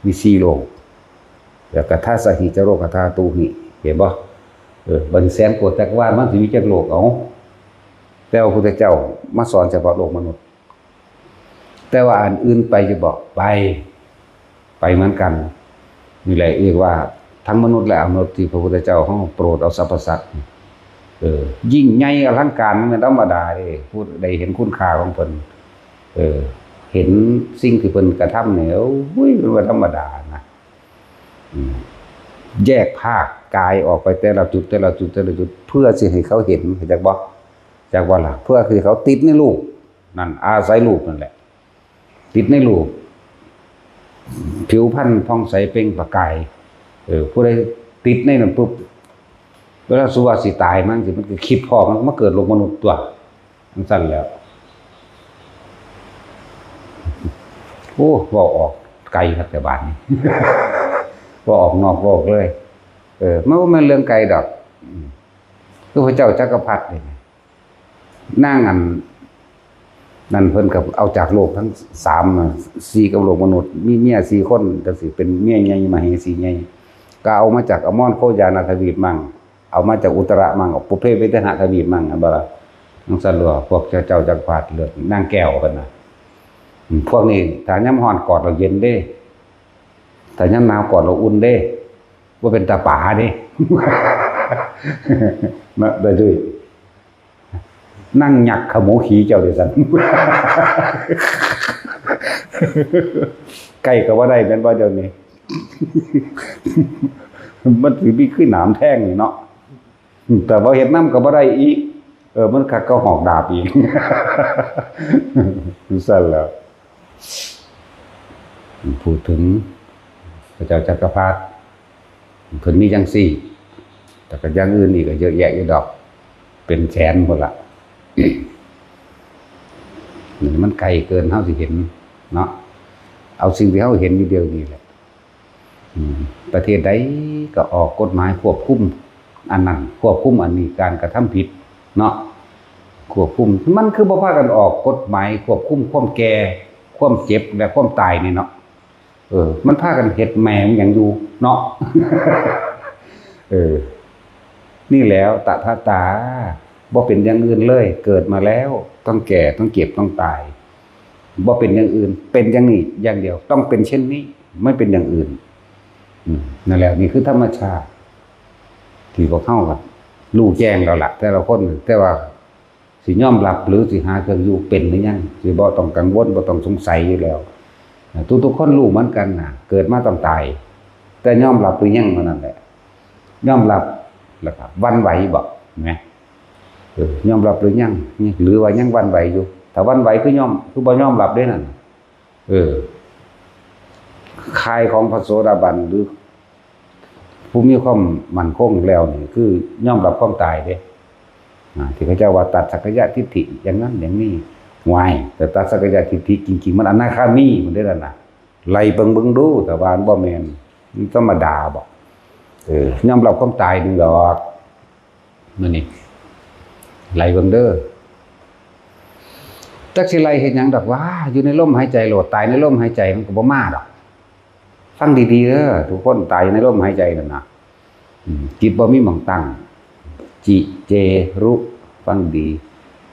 มีสี่โลก แล้วก็ทาสหิจโรคธาตุหิ เห็นบ่ เออ บัดนี้แสนโกฏจักรวาลมันสิมีจักโลก เอ้า แต่ว่าพุทธเจ้ามาสอนเฉพาะโลกมนุษย์ แต่ว่าอันอื่นไปอยู่บ่ ไป ไปเหมือนกัน นี่แหละเรียกว่าทั้งมนุษย์และอมนุษย์ที่พระพุทธเจ้าเฮาโปรดเอาสรรพสัตว์ เออ ยิ่งใหญ่อลังการ มันธรรมดาเด้ ผู้ใดเห็นคุณค่าของเพิ่น เออ เห็นสิ่งที่เพิ่นกระทำเนี่ย โอ้ย มันบ่ธรรมดานะ อืม แยกภาคกายออกไปแต่ละจุด แต่ละจุด แต่ละจุด เพื่อสิให้เขาเห็น เข้าใจบ่ จักบ่ล่ะ เพื่อสิเขาติดในรูป นั่น อาศัยรูปนั่นแหละ ติดในรูป ผิวพรรณผ่องใสเปล่งประกาย เออ ผู้ใดติดในนั้นปุ๊บ เวลาสุว่าสิตายมันสิ มันก็คิดพ้อมันมาเกิดโลกมนุษย์ตัว จั่งซั้นแล้ว โอ้ เว้าออกไกลคักแต่บาดนี้ เว้าออกนอกโลกเลย เออ มันบ่แม่นเรื่องไกลดอก อืม คือพระเจ้าจักรพรรดินี่ นางอัน นั่นเพิ่นก็เอาจากโลกทั้งสามน่ะ สี่กับโลกมนุษย์ มีเมียสี่คน จั่งซี้ เป็นเมียใหญ่ มเหสีใหญ่ ก็เอามาจากอมรโคยานาทวีปมั่ง เอามาจากอุตระมั่ง เอาปุพเพวิเทหะทวีปมั่ง อันบ่ล่ะ จั่งซั้นล่ะ พวกเจ้าจักรพรรดิเลิศ นางแก้วเพิ่นน่ะ อืม พวกนี้ถ้ายามร้อนกอดแล้วเย็นเด้ ถ้ายามหนาวกอดแล้วอุ่นเด้ บ่เป็นตาป๋าเด้ นะ ได้ด้วย นั่งยักขโมขีเจ้าเด้อซั่น ใกล้ก็บ่ได้แม่นบ่เดี๋ยวนี้ มันสิมีคือหนามแทงนี่เนาะ แต่ว่าเฮ็ดนำก็บ่ได้อีก เออ มันคักก็หอกดาบอีก ซั่นแหละ พูดถึงพระเจ้าจักรพรรดิ เพิ่นมีจังซี่ แต่ก็อย่างอื่นอีกก็เยอะแยะอยู่ดอก เป็นแสนพุ้นละ นี่มันไกลเกินเฮาสิเห็นเนาะ เอาสิ่งที่เฮาเห็นอยู่เดี๋ยวนี้แหละ อืม ประเทศใดก็ออกกฎหมายควบคุมอันนั้น ควบคุมอันนี้ การกระทำผิดเนาะ ควบคุม มันคือบ่พากันออกกฎหมายควบคุมความแก่ ความเจ็บ และความตายนี่เนาะ เออ มันพากันเฮ็ดแม่งหยังอยู่เนาะ เออ นี่แหล้ว ตถาตา บ่เป็นอย่างอื่นเลย เกิดมาแล้ว ต้องแก่ ต้องเจ็บ ต้องตาย บ่เป็นอย่างอื่น เป็นอย่างนี้อย่างเดียว ต้องเป็นเช่นนี้ ไม่เป็นอย่างอื่น อืม นั่นแหละ นี่คือธรรมชาติ ที่พวกเฮาก็รู้แจ้งแล้วล่ะ แต่ละคน แต่ว่าสิยอมรับหรือสิหาเครื่องอยู่เป็นหรือยัง สิบ่ต้องกังวล บ่ต้องสงสัยอยู่แล้ว ทุกๆคนรู้เหมือนกันน่ะ เกิดมาต้องตาย แต่ยอมรับหรือยังเท่านั้นแหละ ยอมรับแล้วก็หวั่นไหวบ่ เห็นไหม เออ ยอมรับหรือยัง หรือว่ายังหวั่นไหวอยู่ ถ้าหวั่นไหวคือยอม คือบ่ยอมรับเด้นั่น เออ ข่ายของพระโสดาบันหรือ ผู้มีความมั่นคงแล้วนี่ คือยอมรับความตายเด้ อ่า ที่เขาเจ้าว่าตัดสักกายทิฏฐิอย่างนั้นอย่างนี้ วาย แต่ตัดสักกายทิฏฐิจริงๆ มันอนาคามีมันได้แล้วนะ ไล่เบิ่งเบิ่งดู แต่ว่ามันบ่แม่น มันธรรมดาบ่ เออ ยอมรับความตายนี่ดอก มื้อนี้ ไล่เบิ่งเด้อ จักสิไล่เฮ็ดหยังดอกว่า อยู่ในลมหายใจโลด ตายในลมหายใจมันก็บ่มาดอก ฟังดีๆเด้อ ทุกคน ตายอยู่ในลมหายใจนั่นนะ อืม จิตบ่มีหม่องตั้ง จิ เจ รุ ฟังดี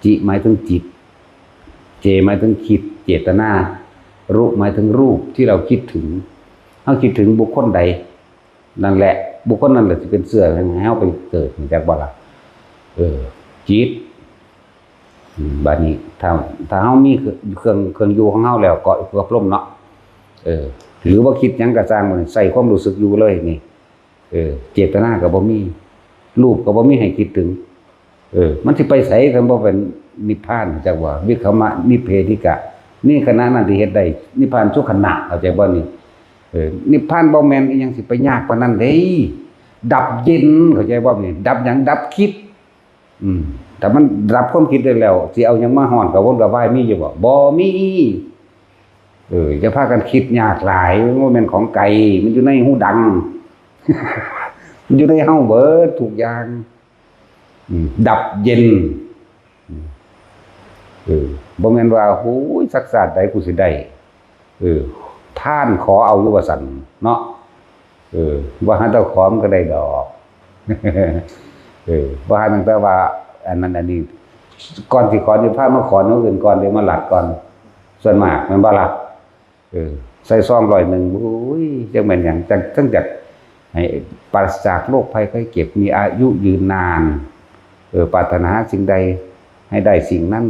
จิ หมายถึงจิต เจ หมายถึงคิด เจตนา รุ หมายถึงรูปที่เราคิดถึง เฮาคิดถึงบุคคลใด นั่นแหละ บุคคลนั้นแหละสิเป็นเชื้อให้เฮาไปเกิด รู้จักบ่ล่ะ เออ จิต อืม บัดนี้ ถ้า ถ้าเฮามีเครื่อง เครื่องอยู่ของเฮาแล้ว เกาะอยู่กับลมเนาะ เออ หรือว่าคิดหยังก็ซ่าง บัดนี้ใส่ความรู้สึกอยู่เลยนี่ เออ เจตนาก็บ่มี รูปก็บ่มีให้คิดถึง เออ มันสิไปไสคันบ่เป็นนิพพาน จักว่า วิคัมมะนิพเพธิกะ นี่ขณะนั้นที่เฮ็ดได้ นิพพานสุขณะ เข้าใจบ่นี่ เออ นิพพานบ่แม่นอีหยังสิไปยากปานนั้นเด้ ดับเย็น เข้าใจบ่นี่ ดับหยัง ดับคิด อืม ถ้ามันดับความคิดได้แล้ว สิเอาหยังมาฮ้อนกระวนกระวายมีอยู่บ่ บ่มี เออ อย่าพากันคิดยากหลาย มันบ่แม่นของไกล มันอยู่ในหูดัง มันอยู่ในเฮาเบิดทุกอย่าง อืม ดับเย็น อืม เออ บ่แม่นว่า โอ้ย สักชาติใดกูสิได้ เออ ทานขอเอาอยู่ว่าซั่นเนาะ เออ บ่หาแต่ขอมันก็ได้ดอก เออ บ่หาตั้งแต่ว่า อันนั้นอันนี้ ก่อนสิขอนิพพานมาขอแนวอื่นก่อน เดี๋ยวมาลัดก่อน ส่วนมากแม่นบ่ล่ะ เออ ใส่ซองร้อยหนึ่ง โอ้ย จักแม่นหยัง จัก จักอยากให้ปราศจากโรคภัยไข้เจ็บ มีอายุยืนนาน เออ ปรารถนาสิ่งใดให้ได้สิ่งนั้น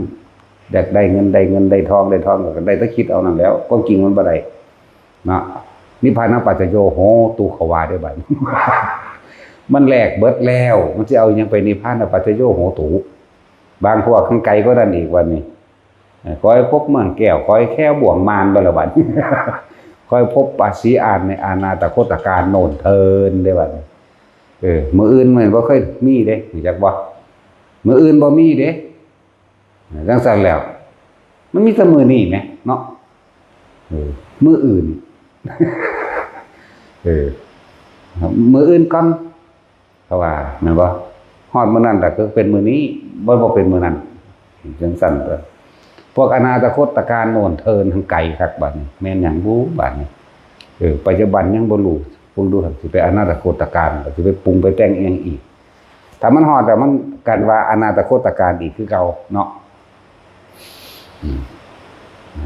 อยากได้เงินได้เงิน ได้ทองได้ทอง ก็ได้แต่คิดเอานั่นแหล้ว ความจริงมันบ่ได้เนาะ นิพพานังปัจจโยโหตุ เขาว่าเด้อบัดนี้ มันแลกเบิดแล้ว มันสิเอาหยังไปนิพพานังปัจจโยโหตุ บางพวกข้างไกลก็นั่นอีกวันนี้ เออ ขอให้พบเมืองแก้ว ขอให้แคล้วบ่วงมารไปละบัด ขอให้พบปาสีอานในอาณาตะคตการโน่นเทินได้บัด เออ มื้ออื่นมันบ่เคยมีเด้ รู้จักบ่ มื้ออื่นบ่มีเด้ จังซั่นแล้ว มันมีแต่มื้อนี้แหมเนาะ เออ มื้ออื่น เออ มื้ออื่นก่อน เขาว่า แม่นบ่ ฮอดมื้อนั้นล่ะคือเป็นมื้อนี้ บ่ บ่เป็นมื้อนั้น จังซั่นเด้อ พวกอนาตะคตการโน่นเทินทางไกลคักบัดนี้ แม่นหยังบุบัดนี้ เออ ปัจจุบันยังบ่รู้ เบิ่งดูหั่น สิไปอนาตะคตการ ก็สิไปปรุงไปแต่งอีหยังอีก ถ้ามันฮอดแล้วมันกันว่าอนาตะคตการอีกคือเก่าเนาะ อืม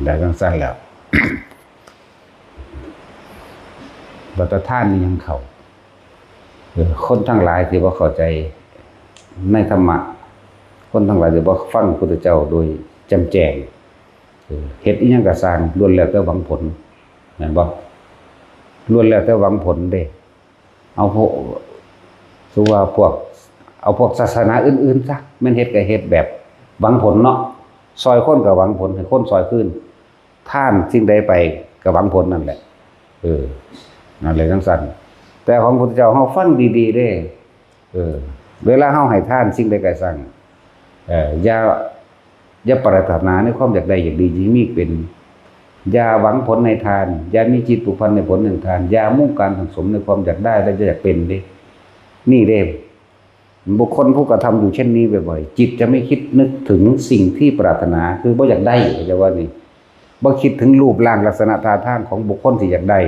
ได้จังซั่นแล้ว บัดตาท่านนี่ยังเข้า เออ คนทั้งหลายที่บ่เข้าใจในธรรมะ คนทั้งหลายจะบ่ฟังพุทธเจ้าโดยแจ่มแจ้ง เออ เฮ็ดอิหยังก็สร้าง ล้วนแล้วแต่หวังผล แม่นบ่? ล้วนแล้วแต่หวังผลเด้ เอาพวก คือว่าพวก เอาพวกศาสนาอื่นๆซะ แม่นเฮ็ดก็เฮ็ดแบบหวังผลเนาะ ซอยคนก็หวังผล ให้คนซอยคืน ทานสิ่งใดไปก็หวังผลนั่นแหละ เออ นั่นแหละจั่งซั้น แต่ของพุทธเจ้าเฮาฟังดีๆเด้ เออ เวลาเฮาให้ทานสิ่งใดก็ซั้ง เออ อย่า อย่าปรารถนาในความอยากได้อยากดีที่มีเป็น อย่าหวังผลในทาน อย่ามีจิตผูกพันในผลแห่งทาน อย่ามุ่งการสั่งสมในความอยากได้และอยากเป็นเด้ นี่เด้ บุคคลผู้กระทำอยู่เช่นนี้บ่อยๆ จิตจะไม่คิดนึกถึงสิ่งที่ปรารถนา คือบ่อยากได้ เขาจะว่านี่ บ่คิดถึงรูปร่างลักษณะท่าทางของบุคคลที่อยากได้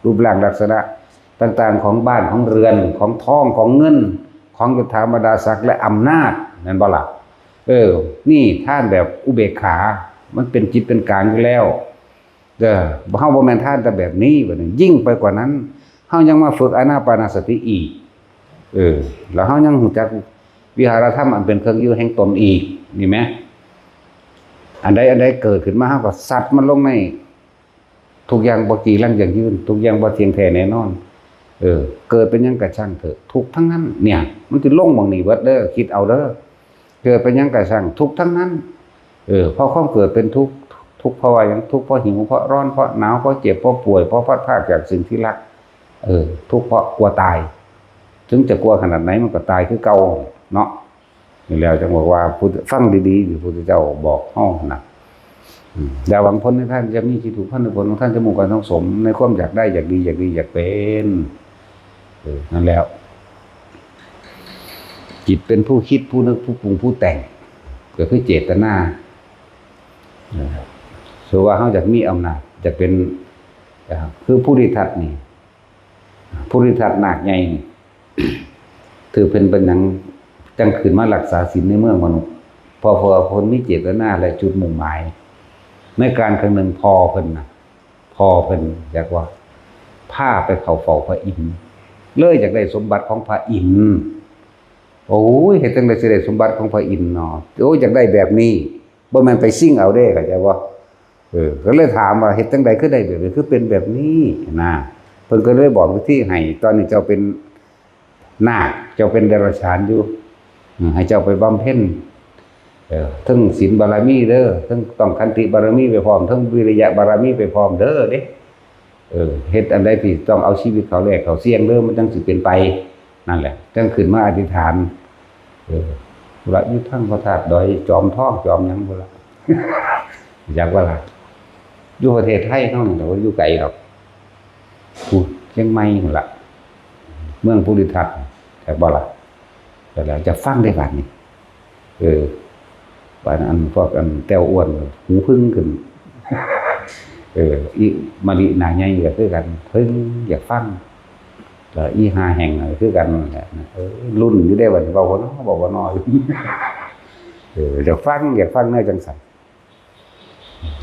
รูปร่างลักษณะต่างๆ ของบ้าน ของเรือน ของทอง ของเงิน ของยศถาบรรดาศักดิ์และอำนาจ แม่นบ่ล่ะ? เออ นี่ทานแบบอุเบกขา มันเป็นจิตเป็นกลางอยู่แล้ว เด้อ เฮาบ่แม่นทานแต่แบบนี้ บัดนี้ยิ่งไปกว่านั้น เฮายังมาฝึกอานาปานสติอีก เออ แล้วเฮายังรู้จักวิหารธรรมอันเป็นเครื่องอยู่แห่งตนอีก นี่แหม อันใดอันใดเกิดขึ้นมา เฮาก็สัตว์มันลงใน ทุกอย่างบ่จีรังยั่งยืน ทุกอย่างบ่เที่ยงแท้แน่นอน เออ เกิดเป็นหยังก็ช่างเถอะ ทุกข์ทั้งนั้น เนี่ย มันสิลงหม่องนี้เบิดเด้อ คิดเอาเด้อ เกิดเป็นหยังก็ช่าง ทุกข์ทั้งนั้น เออ เพราะความเกิดเป็นทุกข์ ทุกข์เพราะว่าหยัง ทุกข์เพราะหิว เพราะร้อน เพราะหนาว เพราะเจ็บ เพราะป่วย เพราะพลัดพรากจากสิ่งที่รัก เออ ทุกข์เพราะกลัวตาย ถึงจะกลัวขนาดไหนมันก็ตายคือเก่าเนาะ นี่แล้วจั่งบอกว่า พุทธ- ฟังดีๆ ที่พุทธเจ้าบอกเฮานะ อืม อย่าหวังผลในทาน อย่ามีจิตผูกพันในผลของทาน อย่ามุ่งการสั่งสมในความอยากได้ อยากดี อยากดี อยากเป็น เออ นั่นแล้ว จิตเป็นผู้คิด ผู้นึก ผู้ปรุง ผู้แต่ง ก็คือเจตนา เออ คือว่าเฮาอยากมีอำนาจ อยากเป็น เอ่อ คือภูริทัตนี่ ภูริทัตนาคใหญ่นี่ ถือเพิ่นเป็นหยังจั่งขึ้นมารักษาศีลในเมืองมนุษย์ เพราะ เพราะว่าเพิ่นมีเจตนาและจุดมุ่งหมาย ในกาลครั้งหนึ่งพ่อเพิ่นน่ะ พ่อเพิ่นอยากว่าพาไปเข้าเฝ้าพระอินทร์ เลยอยากได้สมบัติของพระอินทร์ โอ้ย เฮ็ดจั่งใดสิได้สมบัติของพระอินทร์เนาะ โอ้ย อยากได้แบบนี้ บ่แม่นไปชิงเอาเด้ เข้าใจบ่? เออ ก็เลยถามว่า เฮ็ดจั่งใดคือได้แบบนี้ คือเป็นแบบนี้นะ เพิ่นก็เลยบอกวิธีให้ ตอนนี้เจ้าเป็นนาค เจ้าเป็นเดรัจฉานอยู่ อืม ให้เจ้าไปบำเพ็ญ เออ ทั้งศีลบารมีเด้อ ทั้งต้องขันติบารมีไปพร้อม ทั้งวิริยะบารมีไปพร้อมเด้อเด้ เออ เฮ็ดอันใดที่ต้องเอาชีวิตเขาแลกเขาเสี่ยงเด้อ มันจั่งสิเป็นไป นั่นแหละ จั่งขึ้นมาอธิษฐาน เออ พุ้นละ อยู่ทางพระธาตุดอยจอมทองจอมหยังพุ้นละ อยากว่าล่ะ อยู่ประเทศไทยเฮานี่แหละ บ่อยู่ไกลดอก พุ้น เชียงใหม่พุ้นละ เมืองภูริทัตน์ จักบ่ล่ะ แล้วจะฟังได้บัดนี้ เออ บัดอันพวกอันแต้วอ้วน หูผึ้งขึ้น เออ อีมะลิหน้าใหญ่ก็คือกัน ผึ้งอยากฟัง แล้วอีห้าแห่งก็คือกันนั่นแหละ เออ ลุ้นอยู่เด้ บัดนี้ เว้าบ่น้อ เว้าบ่น้อ เออ อยากฟัง อยากฟังแนวจั่งซั้น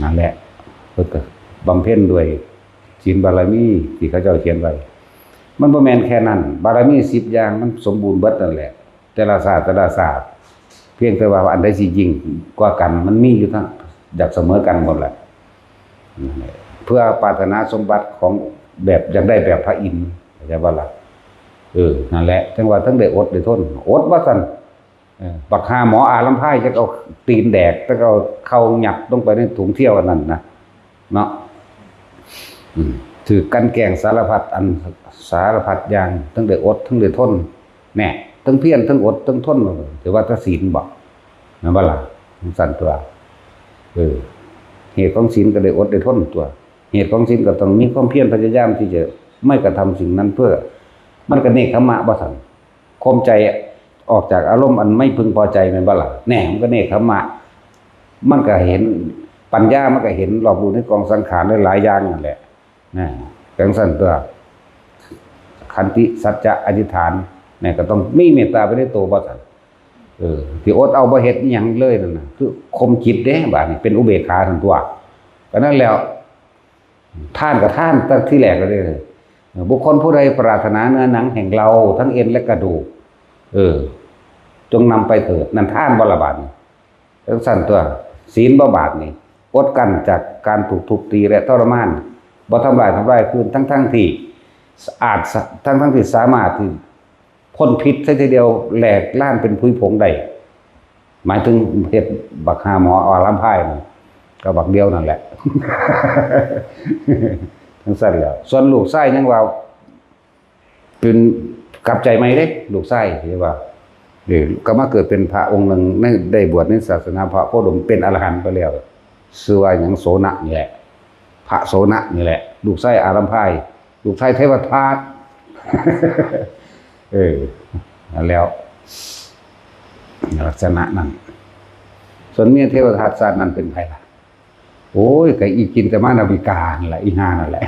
นั่นแหละ เพิ่นก็บำเพ็ญด้วยศีลบารมีที่เขาเจ้าเขียนไว้ มันบ่แม่นแค่นั้น บารมีสิบอย่างมันสมบูรณ์เบิดนั่นแหละ แต่ละชาติ แต่ละชาติ เพียงแต่ว่าอันใดสิยิ่งกว่ากัน มันมีอยู่ทั้ง อยากเสมอกันหมดแหละ นั่นแหละ เพื่อปรารถนาสมบัติของแบบอยากได้แบบพระอินทร์ เข้าใจบ่ล่ะ? เออ นั่นแหละ จั่งว่าทั้งได้อดได้ทน อดว่าซั่น เออ บักห่าหมออาลำไพรจั่งเอาตีนแดก จั่งเอาเข่ายัดลงไปในถุงเที่ยวอันนั้นนะ เนาะ อืม ถืกกลั่นแกล้งสารพัดอัน สารพัดอย่าง ทั้งได้อด ทั้งได้ทน แน่ ทั้งเพียร ทั้งอด ทั้งทน ถือว่าแต่ศีลบ่ แม่นบ่ล่ะ? จั่งซั้นตั่ว เออ เหตุของศีลก็ได้อดได้ทนตั่ว เหตุของศีลก็ต้องมีความเพียรพยายามที่จะไม่กระทำสิ่งนั้นเพื่อ มันก็เนกขัมมะบ่ซั่น ข่มใจออกจากอารมณ์อันไม่พึงพอใจแม่นบ่ล่ะ? แน่ มันก็เนกขัมมะ มันก็เห็น ปัญญามันก็เห็นรอบรู้ในกองสังขารหลายๆอย่างนั่นแหละ นะ จั่งซั้นตั่ว ขันติ สัจจะ อธิษฐาน เนี่ย ก็ต้องมีเมตตาไปในตัวบ่ซั่น เออ ที่อดเอาบ่เฮ็ดอิหยังเลยนั่นน่ะ คือข่มจิตเด้ บาดนี้เป็นอุเบกขาซั่นตั่ว ก็นั่นแหล้ว ทานก็ทานตั้งทีแรกแล้วเด้อ บุคคลผู้ใดปรารถนาเนื้อหนังแห่งเราทั้งเอ็นและกระดูก เออ จงนำไปเถิด นั่นทานบ่ล่ะบาดนี้ จั่งซั้นตั๊ว ศีลบ่บาดนี่ อดกั้นจากการถูกทุบตีและทรมาน บ่ทำร้ายทำลายคืน ทั้งๆที่อาจ ทั้งๆที่สามารถที่พ่นพิษซะทีเดียวแหลกล่านเป็นผุยผงได้ หมายถึงเฮ็ดบักห่าหมออารัมภายนั่น ก็บักเดียวนั่นแหละ จั่งซั้นแหล้ว ส่วนลูกชายยังว่า เป็นกลับใจใหม่เด้ ลูกชายที่ว่า เออ ก็มาเกิดเป็นพระองค์หนึ่งใน ได้บวชในศาสนาพระโคดม เป็นอรหันต์ไปแล้ว ชื่อว่าหยัง โสณะนี่แหละ พระโสณะนี่แหละ ลูกชายอารัมภาย ลูกชายเทวทัต เออ นั่นแล้ว ลักษณะนั้น ส่วนเมียเทวทัตชาตินั้นเป็นไผล่ะ โอ้ย ก็อีกินจะมานาวิกานั่นแหละ อีห่านั่นแหละ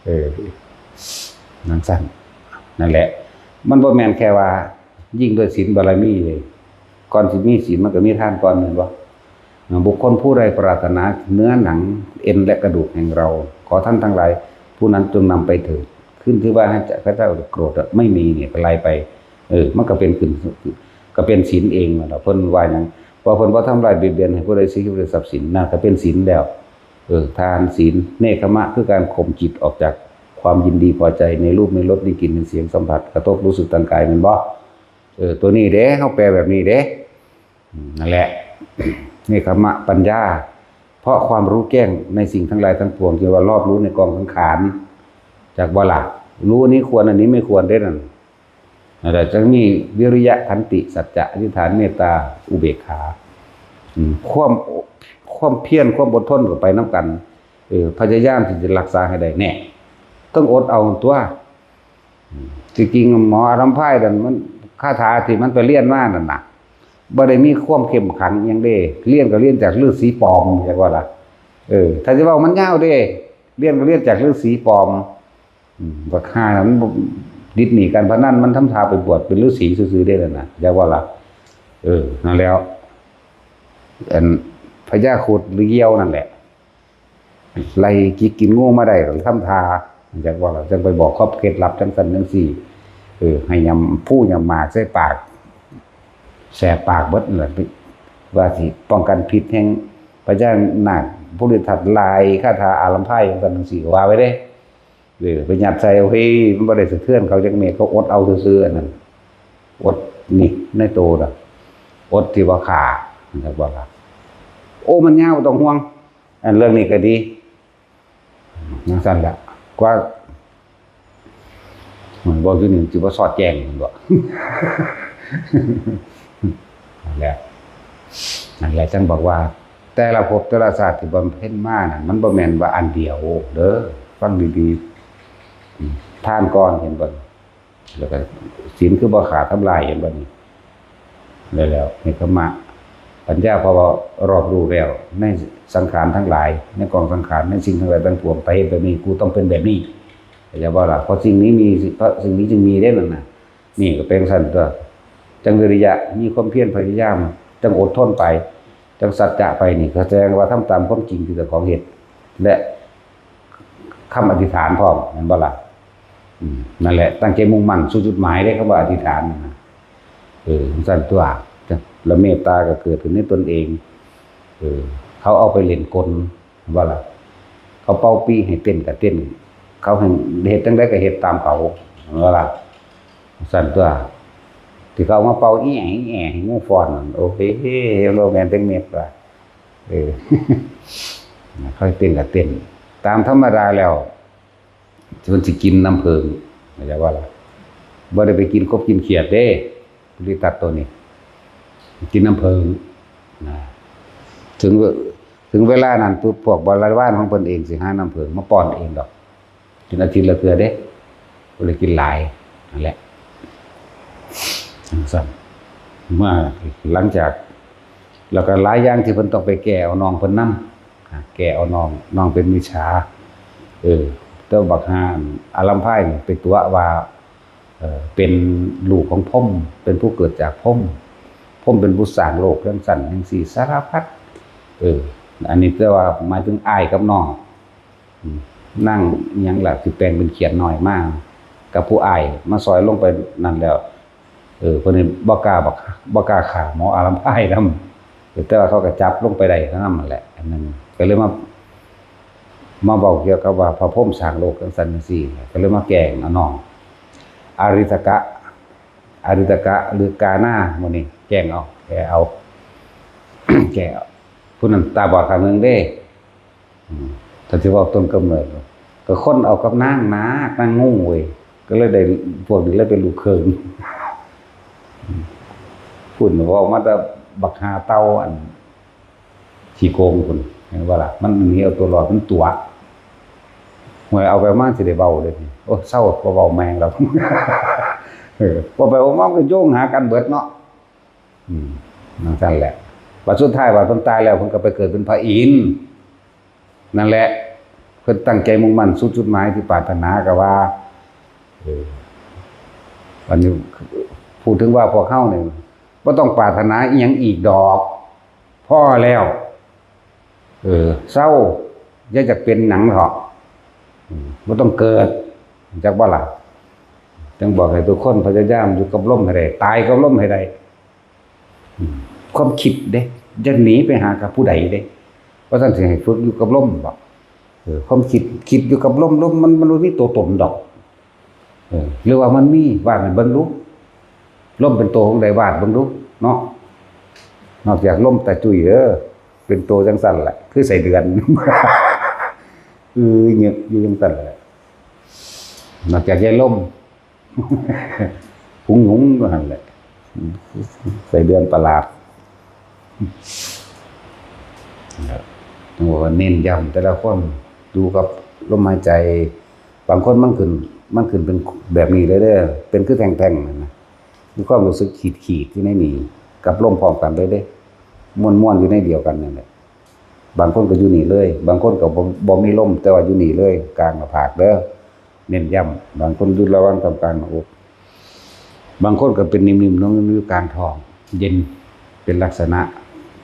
เออ จั่งซั้น นั่นแหละ มันบ่แม่นแค่ว่า ยิ่งด้วยศีลบารมีเลย ก่อนสิมีศีลมันก็มีทานก่อน แม่นบ่ บุคคลผู้ใดปรารถนาเนื้อหนังเอ็นและกระดูกแห่งเรา ขอท่านทั้งหลายผู้นั้นจงนำไปเถิด ขึ้นชื่อว่าให้ข้าพเจ้าโกรธอะ ไม่มีเนี่ย ก็ไล่ไป เออ มันก็เป็นขึ้น ก็เป็นศีลเองนั่นแหละ เพิ่นว่าหยัง ว่าเพิ่นบ่ทำร้ายเบียดเบียนให้ผู้ใดเสียชีวิตหรือทรัพย์สิน นั่นก็เป็นศีลแล้ว เออ ทานศีล เนกขมะ คือการข่มจิตออกจากความยินดีพอใจในรูป ในรส ในกลิ่น ในเสียงสัมผัส กระทบรู้สึกทางกาย แม่นบ่ เออ ตัวนี้เด้ เฮาแปลแบบนี้เด้ อืม นั่นแหละ เนกขมะปัญญา เพราะความรู้แจ้งในสิ่งทั้งหลายทั้งปวง ที่ว่ารอบรู้ในกองสังขาร จักบ่ล่ะ รู้อันนี้ควร อันนี้ไม่ควรเด้นั่น นั่นแหละ จั่งมีวิริยะ ขันติ สัจจะ อธิษฐาน เมตตา อุเบกขา อืม ความ ความเพียร ความอดทนก็ไปนำกัน เออ พยายามที่จะรักษาให้ได้ แน่ ต้องอดเอาตั๊ว อืม ที่จริงหมออารัมภายนั่นมัน คาถาที่มันไปเรียนมานั่นน่ะ บ่ได้มีความเข้มขังอิหยังเด้ เรียนก็เรียนจากฤาษีปลอม จักว่าล่ะ เออ ถ้าสิเว้ามันยาวเด้ เรียนก็เรียนจากฤาษีปลอม อืม บักห่านั่นมันบ่ ติดหนี้การพนัน มันทำท่าไปบวชเป็นฤาษีซื่อๆเด้นั่นน่ะ จักว่าล่ะ เออ นั่นแล้ว อันพญาครุฑหรือเหยี่ยวนั่นแหละ ไล่จิกกินงูมาได้ก็ทำท่า จักว่าล่ะ จั่งไปบอกครอบเคล็ดลับจั่งซั้นจั่งซี้ เออ ให้ยำผู้ยำหมากใส่ปาก แสบปากเบิดนั่นแหละ ว่าสิป้องกันพิษแห่งพญานาค ผู้ฤทธิ์ทัดลายคาถาอารัมภายจั่งซั้นจั่งซี้ ว่าไว้เด้ เออ ไปยัดใส่ โอ้ย มันบ่ได้สะเทือนเขาจักเม็ด เขาอดเอาซื่อๆ อันนั้น อดนี่ในโตน่ะ อดที่ว่าฆ่า จักว่าล่ะ โอ้ มันยาว บ่ต้องห่วง อันเรื่องนี้ก็ดี จั่งซั้นแหละ กว่า มันเว้าอยู่นี่สิบ่สอดแจ้ง แม่นบ่ นั่นแหละ นั่นแหละจั่งบอกว่า แต่ละภพแต่ละชาติที่บำเพ็ญมานั่น มันบ่แม่นว่าอันเดียวเด้อ ฟังดีๆ อืม ทานก่อน เห็นบ่ แล้วก็ศีลคือบ่ขาดทำลาย เห็นบ่นี่ แล้ว แล้วเนกขมะปัญญา เพราะว่ารอบรู้แล้วในสังขารทั้งหลาย ในกองสังขาร ในสิ่งทั้งหลายทั้งปวง ไปเฮ็ดแบบนี้ กูต้องเป็นแบบนี้ เข้าใจบ่ล่ะ เพราะสิ่งนี้มี เพราะสิ่งนี้จึงมีเด้นั่นน่ะ นี่ก็เป็นจั่งซั้นตั๊ว จั่งวิริยะ มีความเพียรพยายาม จั่งอดทนไป จั่งสัจจะไปนี่ ก็แสดงว่าทำตามความจริงที่เจ้าของเฮ็ด และคำอธิษฐานพร้อม แม่นบ่ล่ะ อืม นั่นแหละ ตั้งใจมุ่งมั่นสู่จุดหมายเด้ คำว่าอธิษฐานนั่นน่ะ เออ จั่งซั้นตั๊ว แล้วเมตตาก็เกิดขึ้นในตนเอง เออ เขาเอาไปเล่นกล ว่าล่ะ เขาเป่าปีให้เต้นก็เต้น เขาให้เฮ็ดจั่งใดก็เฮ็ดตามเขา ว่าล่ะ จั่งซั้นตั๊ว ที่เขาเอามาเป่าอีแอะอีแอะให้งูฟ้อนนั่น โอ้ย บ่แม่นจักเม็ดว่ะ เออ เขาให้เต้นก็เต้น ตามธรรมดาแล้ว เพิ่นสิกินน้ำผึ้ง เข้าใจบ่ล่ะ บ่ได้ไปกินกบกินเขียดเด้ ผู้ฤทธิ์ทัดตัวนี้ กินน้ำผึ้ง นะ ถึงเว- ถึงเวลานั้นปุ๊บ พวกบริวารของเพิ่นเองสิหาน้ำผึ้งมาป้อนเองดอก กินอาทิตย์ละเทื่อเด้ บ่ได้กินหลาย นั่นแหละ จั่งซั้น เมื่อหลังจาก แล้วก็หลายอย่างที่เพิ่นต้องไปแก้เอาน้องเพิ่นนำ อ่า แก้เอาน้อง น้องเป็นมิจฉา เออ แต่ว่าบักห่าอารัมภายนี่ไปตั๋วว่า เอ่อ เป็นลูกของพรหม เป็นผู้เกิดจากพรหม พรหมเป็นผู้สร้างโลกจั่งซั้นจั่งซี้ สารพัด เออ อันนี้แต่ว่าหมายถึงอ้ายกับน้อง อืม นางอิหยังล่ะ สิแปลงเป็นเขียดน้อยมา กับผู้อ้ายมาซอยลงไปนั่นแล้ว เออ เพิ่นนี่บ่กล้าบัก บ่กล้าฆ่าหมออารัมพายนำ แต่ว่าเขาก็จับลงไปได้นำนั่นแหละ อันนั้นก็เลยมา มาเว้าเกี่ยวกับว่าพระพรหมสร้างโลกจังซั่นจังซี่ ก็เลยมาแกล้งเอาน้อง อาริตกะ อาริตกะ หรือกาหน้าหมู่นี้ แกล้งเอา แก้เอา แก้เอา ผู้นั้นตาบอดข้างหนึ่งเด้ อืม ถ้าสิเว้าต้นกำเนิด ก็คนเอากับนางนาค นางงูเว้ย ก็เลยได้ พวกนี้เลยเป็นลูกเขย อืม พุ่นเว้ามาแต่บักหาเต่าอันขี้โกงพุ่น เห็นบ่ล่ะ มันหนีเอาตัวรอด มันตั๋ว ห่วย เอาไปมาสิได้เว้าเด้ โอ้ เซา บ่เว้าแม่งดอก เออ เว้าไปเว้ามามันก็โยงหากันเบิดเนาะ อืม จั่งซั่นแหละ บัดสุดท้าย บัดเพิ่นตายแล้ว เพิ่นก็ไปเกิดเป็นพระอินทร์ นั่นแหละ เพิ่นตั้งใจมุ่งมั่นสู่จุดหมายที่ปรารถนา ก็ว่า เออ อันนี้พูดถึงว่าพวกเฮานี่บ่ต้องปรารถนาอิหยังอีกดอก พอแล้ว เออ เซา อย่าอยากเป็นหยังเถาะ อืม บ่ต้องเกิด จักบ่ล่ะ จั่งบอกให้ทุกคนพยายามอยู่กับลมให้ได้ ตายกับลมให้ได้ อืม ความคิดเด้ อย่าหนีไปหากับผู้ใดเด้ ว่าซั่นสิให้ฝึกอยู่กับลมบ่ เออ ความคิด คิดอยู่กับลม ลมมัน มันบ่มีตัวตนดอก เออ หรือว่ามันมี วาดให้เบิ่งดู ลมเป็นตัวของใด วาดเบิ่งดู เนาะ นอกจากลมตาจุ้ยเด้อ เป็นตัวจั่งซั่นแหละ คือไส้เดือน อือ เงือกอยู่จั่งซั่นแหละ นอกจากยายลม หุงหุงอยู่หั่นแหละ ไส้เดือนประหลาด จั่งว่าเน้นย้ำแต่ละคน อยู่กับลมหายใจ บางคนมันขึ้น มันขึ้นเป็นแบบนี้เลยเด้อ เป็นคือแท่งๆนั่นนะ มีความรู้สึกขีดๆอยู่ในนี้ กับลมพร้อมกันเลยเด้ ม่วนๆอยู่ในเดียวกันนั่นแหละ บางคนก็อยู่นี่เลย บางคนก็บ่ บ่มีลม แต่ว่าอยู่นี่เลย กลางหน้าผากเด้อ เน้นย้ำ บางคนอยู่ระหว่างตรงกลางหน้าอก บางคนก็เป็นนิ่มๆ นุ่มๆ อยู่กลางท้อง เย็น เป็นลักษณะ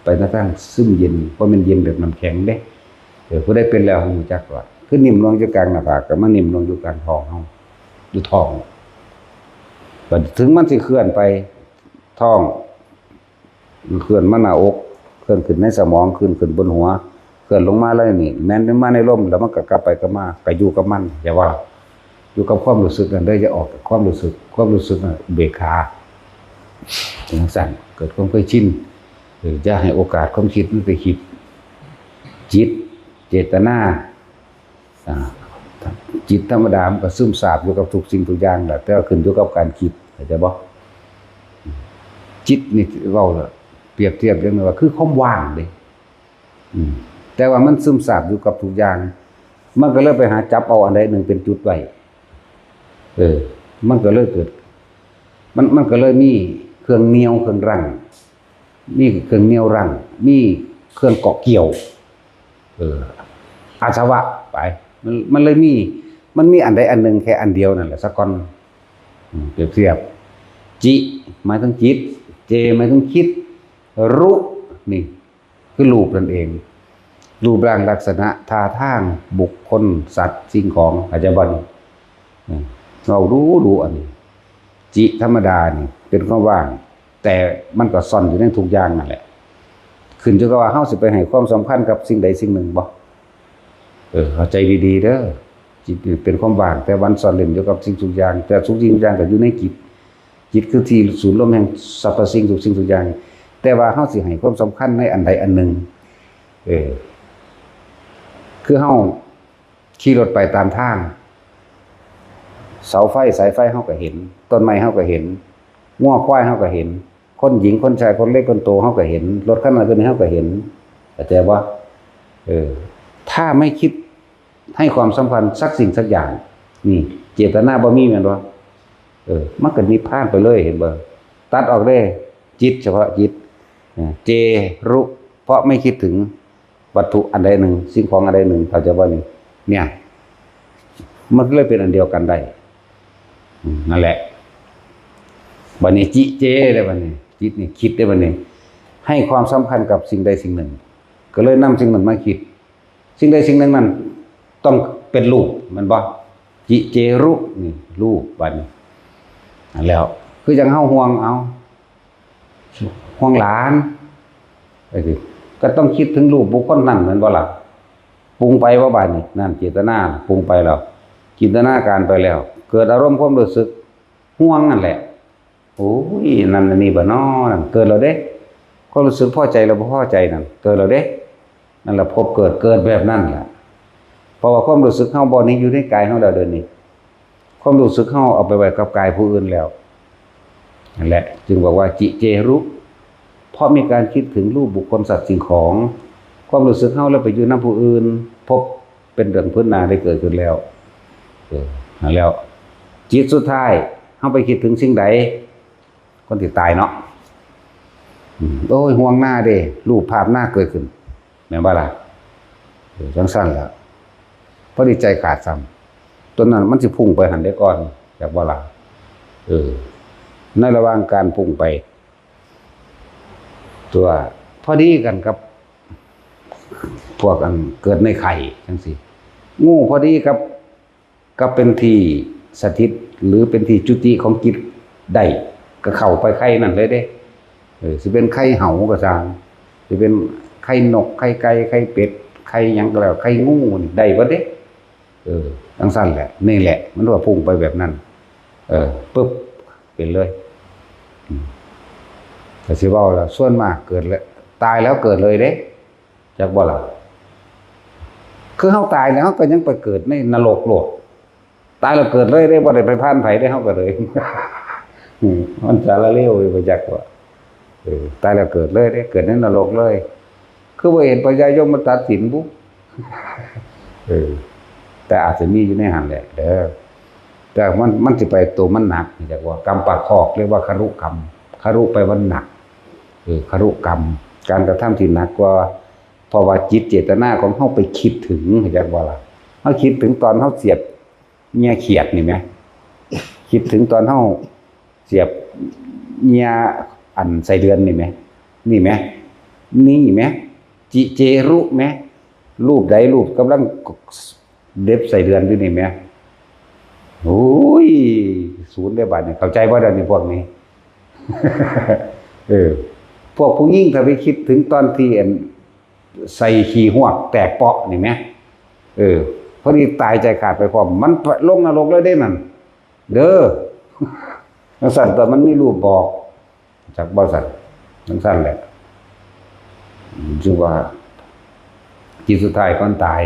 ไปในทางซึมเย็น บ่แม่นเย็นแบบน้ำแข็งเด้ เออ ผู้ใดเป็นแล้วรู้จักว่า คือนิ่มลงอยู่กลางหน้าผาก ก็มานิ่มลงอยู่กลางท้องเฮา อยู่ท้อง บัดถึงมันสิเคลื่อนไปท้อง เคลื่อนมาหน้าอก เคลื่อนขึ้นในสมอง ขึ้น ขึ้นบนหัว เคลื่อนลงมาแล้วนี่ แม่นมันมาในลม แล้วมันก็กลับไปกลับมา ก็อยู่กับมัน อย่าว่า อยู่กับความรู้สึกนั่นเด้อ อย่าออกจากความรู้สึก ความรู้สึกน่ะอุเบกขา จั่งซั่น เกิดความเคยชิน เออ อย่าให้โอกาสความคิดมันไปคิด จิต เจตนา อ่า จิตธรรมดามันก็ซึมซาบอยู่กับทุกสิ่งทุกอย่างแหละ แต่ว่าขึ้นอยู่กับการคิด เข้าใจบ่ จิตนี่เว้าแล้ว เปรียบเทียบอย่างหนึ่งว่าคือความว่างเด้ อืม แต่ว่ามันซึมซาบอยู่กับทุกอย่าง มันก็เลยไปหาจับเอาอันใดหนึ่งเป็นจุดไว้ เออ มันก็เลยเกิด มัน มันก็เลยมีเครื่องเหนี่ยวเครื่องรั้ง มีเครื่องเหนี่ยวรั้ง มีเครื่องเกาะเกี่ยว เออ อาสวะไป มัน มันเลยมี มันมีอันใดอันหนึ่งแค่อันเดียวนั่นแหละ ซะก่อน อืม เปรียบเทียบ จิ หมายถึงจิต เจ หมายถึงคิด รุ นี่ คือรูปนั่นเอง รูปร่างลักษณะท่าทางบุคคล สัตว์ สิ่งของ เข้าใจบ่นี่ อืม เว้าดูดูอันนี้ จิธรรมดานี่เป็นความว่าง แต่มันก็ซ่อนอยู่ในทุกอย่างนั่นแหละ ขึ้นอยู่กับว่าเฮาสิไปให้ความสำคัญกับสิ่งใดสิ่งหนึ่งบ่ เออ เข้าใจดีๆเด้อ จิตนี่เป็นความว่าง แต่มันซ่อนเร้นอยู่กับสิ่งทุกอย่าง แต่ทุกสิ่งทุกอย่างก็อยู่ในจิต จิตคือที่ศูนย์รวมแห่งสรรพสิ่งทุกสิ่งทุกอย่าง แต่ว่าเฮาสิให้ความสำคัญในอันใดอันหนึ่ง เออ คือเฮาขี่รถไปตามทาง เสาไฟสายไฟเฮาก็เห็น ต้นไม้เฮาก็เห็น งัวควายเฮาก็เห็น คนหญิงคนชายคนเล็กคนโตเฮาก็เห็น รถคันนั้นคันนี้เฮาก็เห็น เข้าใจบ่ เออ ถ้าไม่คิดให้ความสำคัญสักสิ่งสักอย่าง นี่ เจตนาบ่มีแม่นบ่ เออ มันก็นิพพานไปเลย เห็นบ่ ตัดออกเลย จิตเฉพาะจิต เออ เจรุ เพราะไม่คิดถึงวัตถุอันใดหนึ่ง สิ่งของอันใดหนึ่ง เข้าใจบ่นี่ เนี่ย มันเลยเป็นอันเดียวกันได้ อืม นั่นแหละ บัดนี้จิเจเลยบัดนี้ จิตนี่คิดได้บัดนี้ ให้ความสำคัญกับสิ่งใดสิ่งหนึ่ง ก็เลยนำสิ่งนั้นมาคิด สิ่งใดสิ่งหนึ่งนั้นต้องเป็นรูป แม่นบ่ จิเจรุ นี่ รูปบัดนี้ นั่นแล้ว คือจั่งเฮาห่วง เอา ห่วงหลาน ไปสิ ก็ต้องคิดถึงรูปบุคคลนั้นแม่นบ่ล่ะ ปรุงไปบ่บาดนี้ นั่นเจตนาปรุงไปแล้ว จินตนาการไปแล้ว เกิดอารมณ์ความรู้สึกห่วงนั่นแหละ โอ้ย นั่นอันนี้บ่น้อ นั่นเกิดแล้วเด้ ความรู้สึกพอใจแล้วบ่พอใจนั่นเกิดแล้วเด้ นั่นแหละภพเกิด เกิดแบบนั้นแหละ เพราะว่าความรู้สึกเฮาบ่นี้อยู่ในกายเฮาแล้วเดี๋ยวนี้ ความรู้สึกเฮาเอาไปไว้กับกายผู้อื่นแล้ว นั่นแหละ จึงบอกว่าจิเจรุ เพราะมีการคิดถึงรูปบุคคลสัตว์สิ่งของ ความรู้สึกเฮาแล้วไปอยู่นำผู้อื่น ภพเป็นเรื่องพื้นหน้าได้เกิดขึ้นแล้ว เออ นั่นแล้ว จิตสุดท้ายเฮาไปคิดถึงสิ่งใด คนที่ตายเนาะ อืม โอ้ย ห่วงหน้าเด้ รูปภาพหน้าเกิดขึ้น แม่นบ่ล่ะ เออ จั่งซั่นล่ะ พอดีใจขาดซ้ำ ตัวนั้นมันสิพุ่งไปหั่นเด้ก่อน จักบ่ล่ะ เออ ในระหว่างการพุ่งไป ตัวพอดีกันกับ พวกอันเกิดในไข่จั่งซี้ งูพอดีกับ กับเป็นที่สถิต หรือเป็นที่จุติของจิตได้ ก็เข้าไปไข่นั่นเลยเด้ เออ สิเป็นไข่เหาก็ซ่าง สิเป็นไข่นก ไข่ไก่ ไข่เป็ด ไข่หยังก็แล้ว ไข่งูนี่ได้เบิดเด้ เออ จั่งซั่นแหละ นี่แหละ มันว่าพุ่งไปแบบนั้น เออ ปึ๊บ เป็นเลย อืม ก็สิเว้าล่ะ ส่วนมากเกิดแล้ว ตายแล้วเกิดเลยเด้ จักบ่ล่ะ คือเฮาตายแล้ว เฮาก็ยังไปเกิดในนรกโลด ตายแล้วเกิดเลยเด้ บ่ได้ไปผ่านไผเด้ เฮาก็เลย อืม มันสารเลวเลย บ่จักว่า เออ ตายแล้วเกิดเลยเด้ เกิดในนรกเลย คือบ่เห็นพญายมมาตัดสินบุ เออ แต่อาจจะมีอยู่ในหั่นแหละเด้อ แต่มัน มันสิไปตัวมันหนัก จักว่ากรรมปากคอก เรียกว่าครุกรรม ครุแปลว่าหนัก เออ ครุกรรม การกระทำที่หนักกว่า เพราะว่าจิตเจตนาของเฮาไปคิดถึง จักว่าล่ะ เฮาคิดถึงตอนเฮาเสียบเหยี่ยเขียดนี่แหม คิดถึงตอนเฮาเสียบเหยี่ยอันไส้เดือนนี่แหม นี่แหม นี่แหม จิเจรุแหม รูปใดรูปกำลังเด็บไส้เดือนอยู่นี่แหม โอ้ย ศูนย์ได้บาดนี้ เข้าใจบ่เดี๋ยวนี้พวกนี้ เออ พวกผู้หญิงถ้าไปคิดถึงตอนที่อัน ใส่ขี้ฮวกแตกเปาะนี่แหม เออ พอดีตายใจขาดไปพร้อม มันลงนรกเลยเด้นั่น เด้อ จั่งซั่นตัวมันมีรูปบอก จักบ่ซั่น จั่งซั่นแหละ จึงว่า จิตสุดท้ายก่อนตาย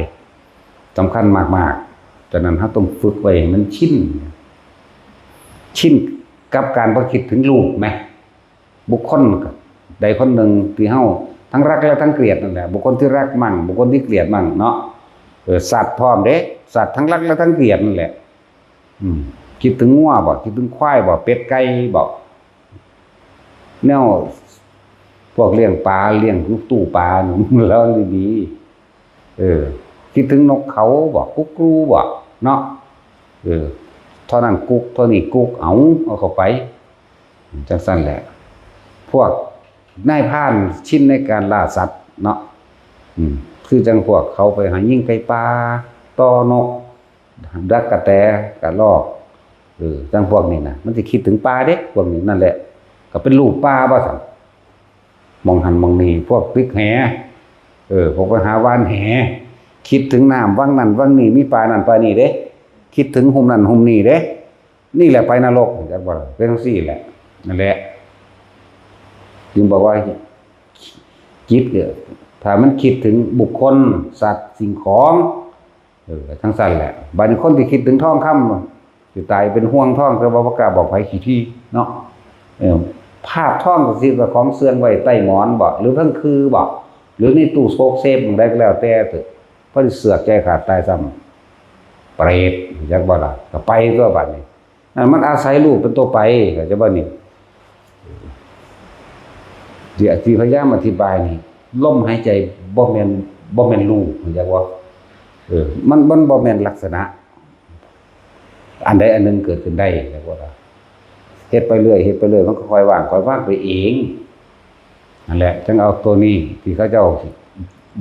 สำคัญมากๆ ฉะนั้นเฮาต้องฝึกไว้ให้มันชิน ชินกับการบ่คิดถึงรูปแหม บุคคลใดคนหนึ่งที่เฮาทั้งรักและทั้งเกลียดนั่นแหละ บุคคลที่รักมั่ง บุคคลที่เกลียดมั่งเนาะ เออ สัตว์พร้อมเด้ สัตว์ทั้งรักและทั้งเกลียดนั่นแหละ อืม คิดถึงงัวบ่ คิดถึงควายบ่ เป็ดไก่บ่ แนวพวกเลี้ยงปลา เลี้ยงลูกตู้ปลานี่ แล้วดีๆ เออ คิดถึงนกเขาบ่ กุ๊กรูบ่ เนาะ เออ เท่านั้นกุ๊ก เท่านี้กุ๊ก เอา เอาเข้าไป จั่งซั่นแหละ พวกนายพรานชินในการล่าสัตว์เนาะ อืม คือจั่งพวกเขาไปหายิงไก่ป่า ต่อนก ดักกะแต กะรอก เออ จั่งพวกนี้นะ มันสิคิดถึงป่าเด้ พวกนี้นั่นแหละ ก็เป็นรูปป่าบ่ซั่น หม่องหั่นหม่องนี่ พวกตึกแห เออ พวกไปหาหว่านแห คิดถึงน้ำวังนั่นวังนี่ มีปลานั่นปลานี่เด้ คิดถึงหุ่มนั่นหุ่มนี่เด้ นี่แหละไปนรก จักบ่ล่ะ เป็นจั่งซี้แหละ นั่นแหละ จึงบอกว่า จิตเนี่ย ถ้ามันคิดถึงบุคคล สัตว์ สิ่งของ เออ จั่งซั่นแหละ บาดนี้คนที่คิดถึงทองคำ สิตายเป็นห่วงทอง แต่ว่าบ่กล้าบอกไผขี้ที้เนาะ เออ ภาพทองก็สิเป็นของเสื่องไว้ใต้หมอนบ่ หรือเทิงคือบ่ หรือในตู้โซกเซฟหม่องใดก็แล้วแต่เถอะ พอสิเสือกใจขาดตายซ้ำ เปรต จักบ่ล่ะ ก็ไปตัวบัดนี้ นั่นมันอาศัยรูปเป็นตัวไป เข้าใจบ่นี่ ที่ ที่พยายามอธิบายนี่ ลมหายใจบ่แม่น บ่แม่นรูป เข้าใจบ่ เออ มัน มันบ่แม่นลักษณะ อันใดอันหนึ่งเกิดขึ้นได้ เข้าใจบ่ล่ะ เฮ็ดไปเรื่อย เฮ็ดไปเรื่อย มันก็ค่อยว่าง ค่อยว่างไปเอง นั่นแหละ จั่งเอาตัวนี้ ที่เขาเจ้า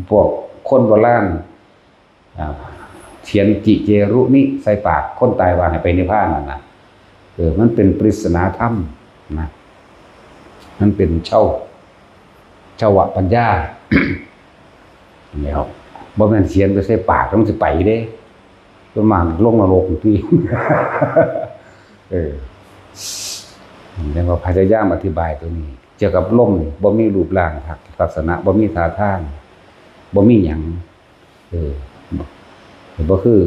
พวกคนโบราณ อ่า เขียนจิเจรุนิ ใส่ปากคนตายว่าให้ไปนิพพานนั่นน่ะ เออ มันเป็นปริศนาธรรม นะ มันเป็นเช่า เช่าวะปัญญา แล้วบ่แม่นเขียนไปใส่ปากแล้วมันสิไปเด้ ส่วนมากลงนรกอยู่ที่ เออ เรียกว่าพยายามอธิบายตัวนี้ เกี่ยวกับลมนี่บ่มีรูปร่างลักษณะ บ่มีท่าทาง บ่มีหยัง เออ บ่คือ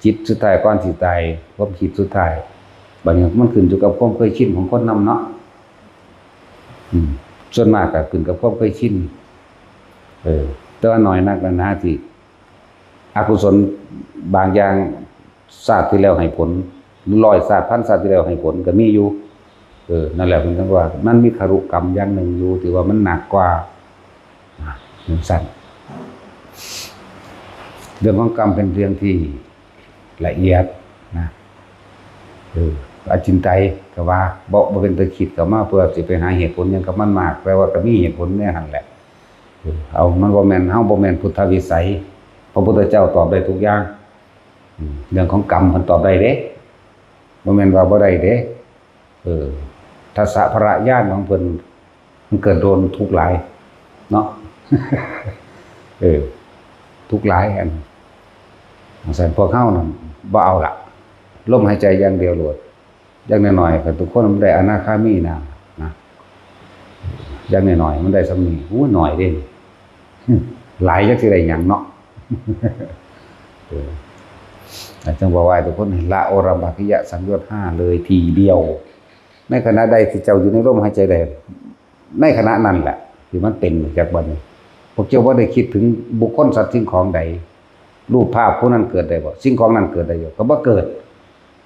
จิตสุดท้ายก่อนสิตาย ความคิดสุดท้าย บัดนี้มันขึ้นอยู่กับความเคยชินของคนนำเนาะ อืม ส่วนมากก็ขึ้นกับความเคยชิน เออ แต่ว่าน้อยนักนะนะที่ อกุศลบางอย่าง ชาติที่แล้วให้ผล ร้อยชาติ พันชาติที่แล้วให้ผลก็มีอยู่ เออ นั่นแหละ เพิ่นจั่งว่า มันมีคารุกรรมอย่างหนึ่งอยู่ ที่ว่ามันหนักกว่า อ่ะ จั่งซั้น เรื่องของกรรมเป็นเรื่องที่ละเอียดนะ เออ อจินไตยก็ว่า บ่ บ่เป็นตาคิดเข้ามาเพื่อสิไปหาเหตุผลหยังกับมันมาก แต่ว่าก็มีเหตุผลในหั้นแหละ เออ เอา มันบ่แม่น เฮาบ่แม่นพุทธวิสัย พระพุทธเจ้าตอบได้ทุกอย่าง อืม เรื่องของกรรมเพิ่นตอบได้เด้ บ่แม่นว่าบ่ได้เด้ เออ ทัสสะพละญาณของเพิ่น มันเกิดโดนทุกข์หลาย เนาะ เออ ทุกข์หลายอัน จั่งซั้นพวกเฮานั่นบ่เอาละ ลมหายใจอย่างเดียวโลด อย่างน้อยๆ ก็ทุกคนมันได้อนาคามีนะ นะ อย่างน้อยๆ มันได้ส่ำนี้ อู้ น้อยเด้ หลายจักสิได้หยังเนาะ เออ จั่งบอกว่าทุกคนให้ละโอรัมภกิยสังโยชน์ห้าเลยทีเดียว ในขณะใดที่เจ้าอยู่ในลมหายใจใด ในขณะนั้นแหละ ที่มันเป็นจากบัดนี้ พวกเจ้าบ่ได้คิดถึงบุคคลสัตว์สิ่งของใด รูปภาพผู้นั้นเกิดได้บ่ สิ่งของนั้นเกิดได้อยู่ ก็บ่เกิด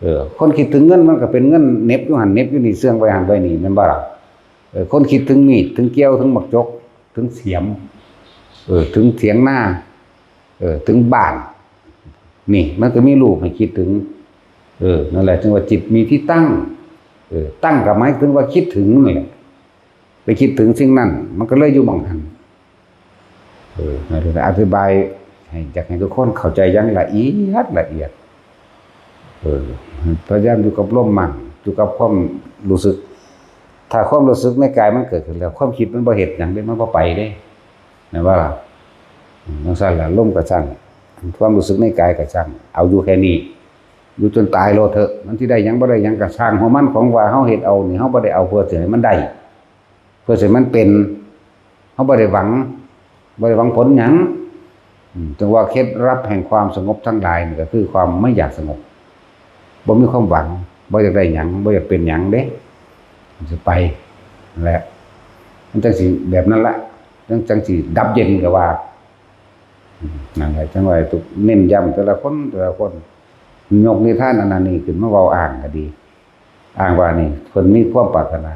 เออ คนคิดถึงเงินมันก็เป็นเงินเหน็บอยู่หั่นเหน็บอยู่นี่ เสื่องไว้หั่นไว้นี่ แม่นบ่ล่ะ เออ คนคิดถึงมีด ถึงเกี้ยว ถึงหมากจก ถึงเสียม เออ ถึงเถียงนา เออ ถึงบ้าน นี่ มันก็มีรูปให้คิดถึง เออ นั่นแหละ จึงว่าจิตมีที่ตั้ง เออ ตั้งก็หมายถึงว่าคิดถึงนั่นแหละ ไปคิดถึงสิ่งนั้น มันก็เลยอยู่หม่องหั้น เออ นั่นแหละ อธิบายให้ อยากให้ทุกคนเข้าใจอย่างละเอียดละเอียด เออ พยายามอยู่กับลมมั่ง อยู่กับความรู้สึก ถ้าความรู้สึกในกายมันเกิดขึ้นแล้ว ความคิดมันบ่เฮ็ดหยังเด้ มันบ่ไปเด้ แม่นบ่ล่ะ อืม จั่งซั้นล่ะ ลมก็ช่าง ความรู้สึกในกายก็ช่าง เอาอยู่แค่นี้ อยู่จนตายโลดเถอะ มันสิได้หยังบ่ได้หยังก็ช่างหัวมัน ของว่าเฮาเฮ็ดเอานี่ เฮาบ่ได้เอาเพื่อสิให้มันได้ เพื่อสิให้มันเป็น เฮาบ่ได้หวัง บ่ได้หวังผลหยัง อืม จั่งว่าเคล็ดลับแห่งความสงบทั้งหลายนี่ก็คือความไม่อยากสงบ บ่มีความหวัง บ่อยากได้หยัง บ่อยากเป็นหยังเด้ มันสิไปนั่นแหละ มันจั่งสิแบบนั้นละ จั่ง จั่งสิดับเย็นก็ว่า อืม นั่นแหละ จั่งว่าให้ทุก เน้นย้ำแต่ละคน แต่ละคน ยกนิทานอันนั้นนี่ขึ้นมาเว้าอ้างก็ดี อ้างว่านี่ เพิ่นมีความปรารถนา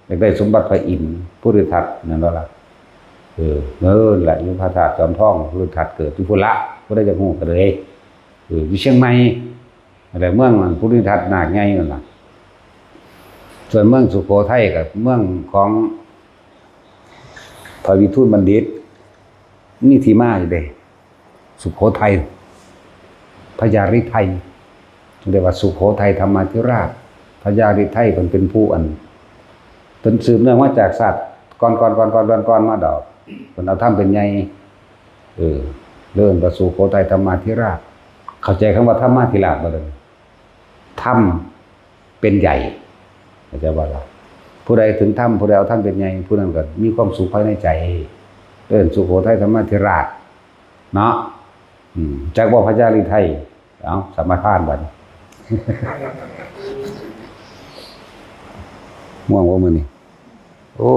อยากได้สมบัติพระอินทร์ ภูริทัตแม่นบ่ล่ะ เออ เออ แหละ อยู่พระธาตุจอมทอง ภูริทัตเกิดอยู่พุ้นละ ผู้ใดอยากฮู้ก็เลย เออ อยู่เชียงใหม่ อะไร เมืองนั้น ภูริทัตนาคใหญ่นั่นล่ะ ส่วนเมืองสุโขทัยก็เมืองของพระวิทูลบัณฑิต มีที่มาอยู่เด้ สุโขทัย พญาฤทัย เรียกว่าสุโขทัยธรรมาธิราช พญาฤทัยเพิ่นเป็นผู้อัน เพิ่นสืบเนื่องมาจากชาติก่อนๆๆๆๆมาดอก เพิ่นเอาธรรมเป็นใหญ่ เออ เริ่มว่าสุโขทัยธรรมาธิราช เข้าใจคำว่าธรรมาธิราชบ่เด้อ ธรรมเป็นใหญ่ เข้าใจบ่ล่ะ ผู้ใดถึงธรรม ผู้ใดเอาธรรมเป็นใหญ่ ผู้นั้นก็มีความสุขภายในใจ เอิ้นสุโขทัยธรรมาธิราช เนาะ อืม จักบ่พญาฤทัย เอา สมาทานบัดนี้ ง่วงบ่มื้อนี้ โอ้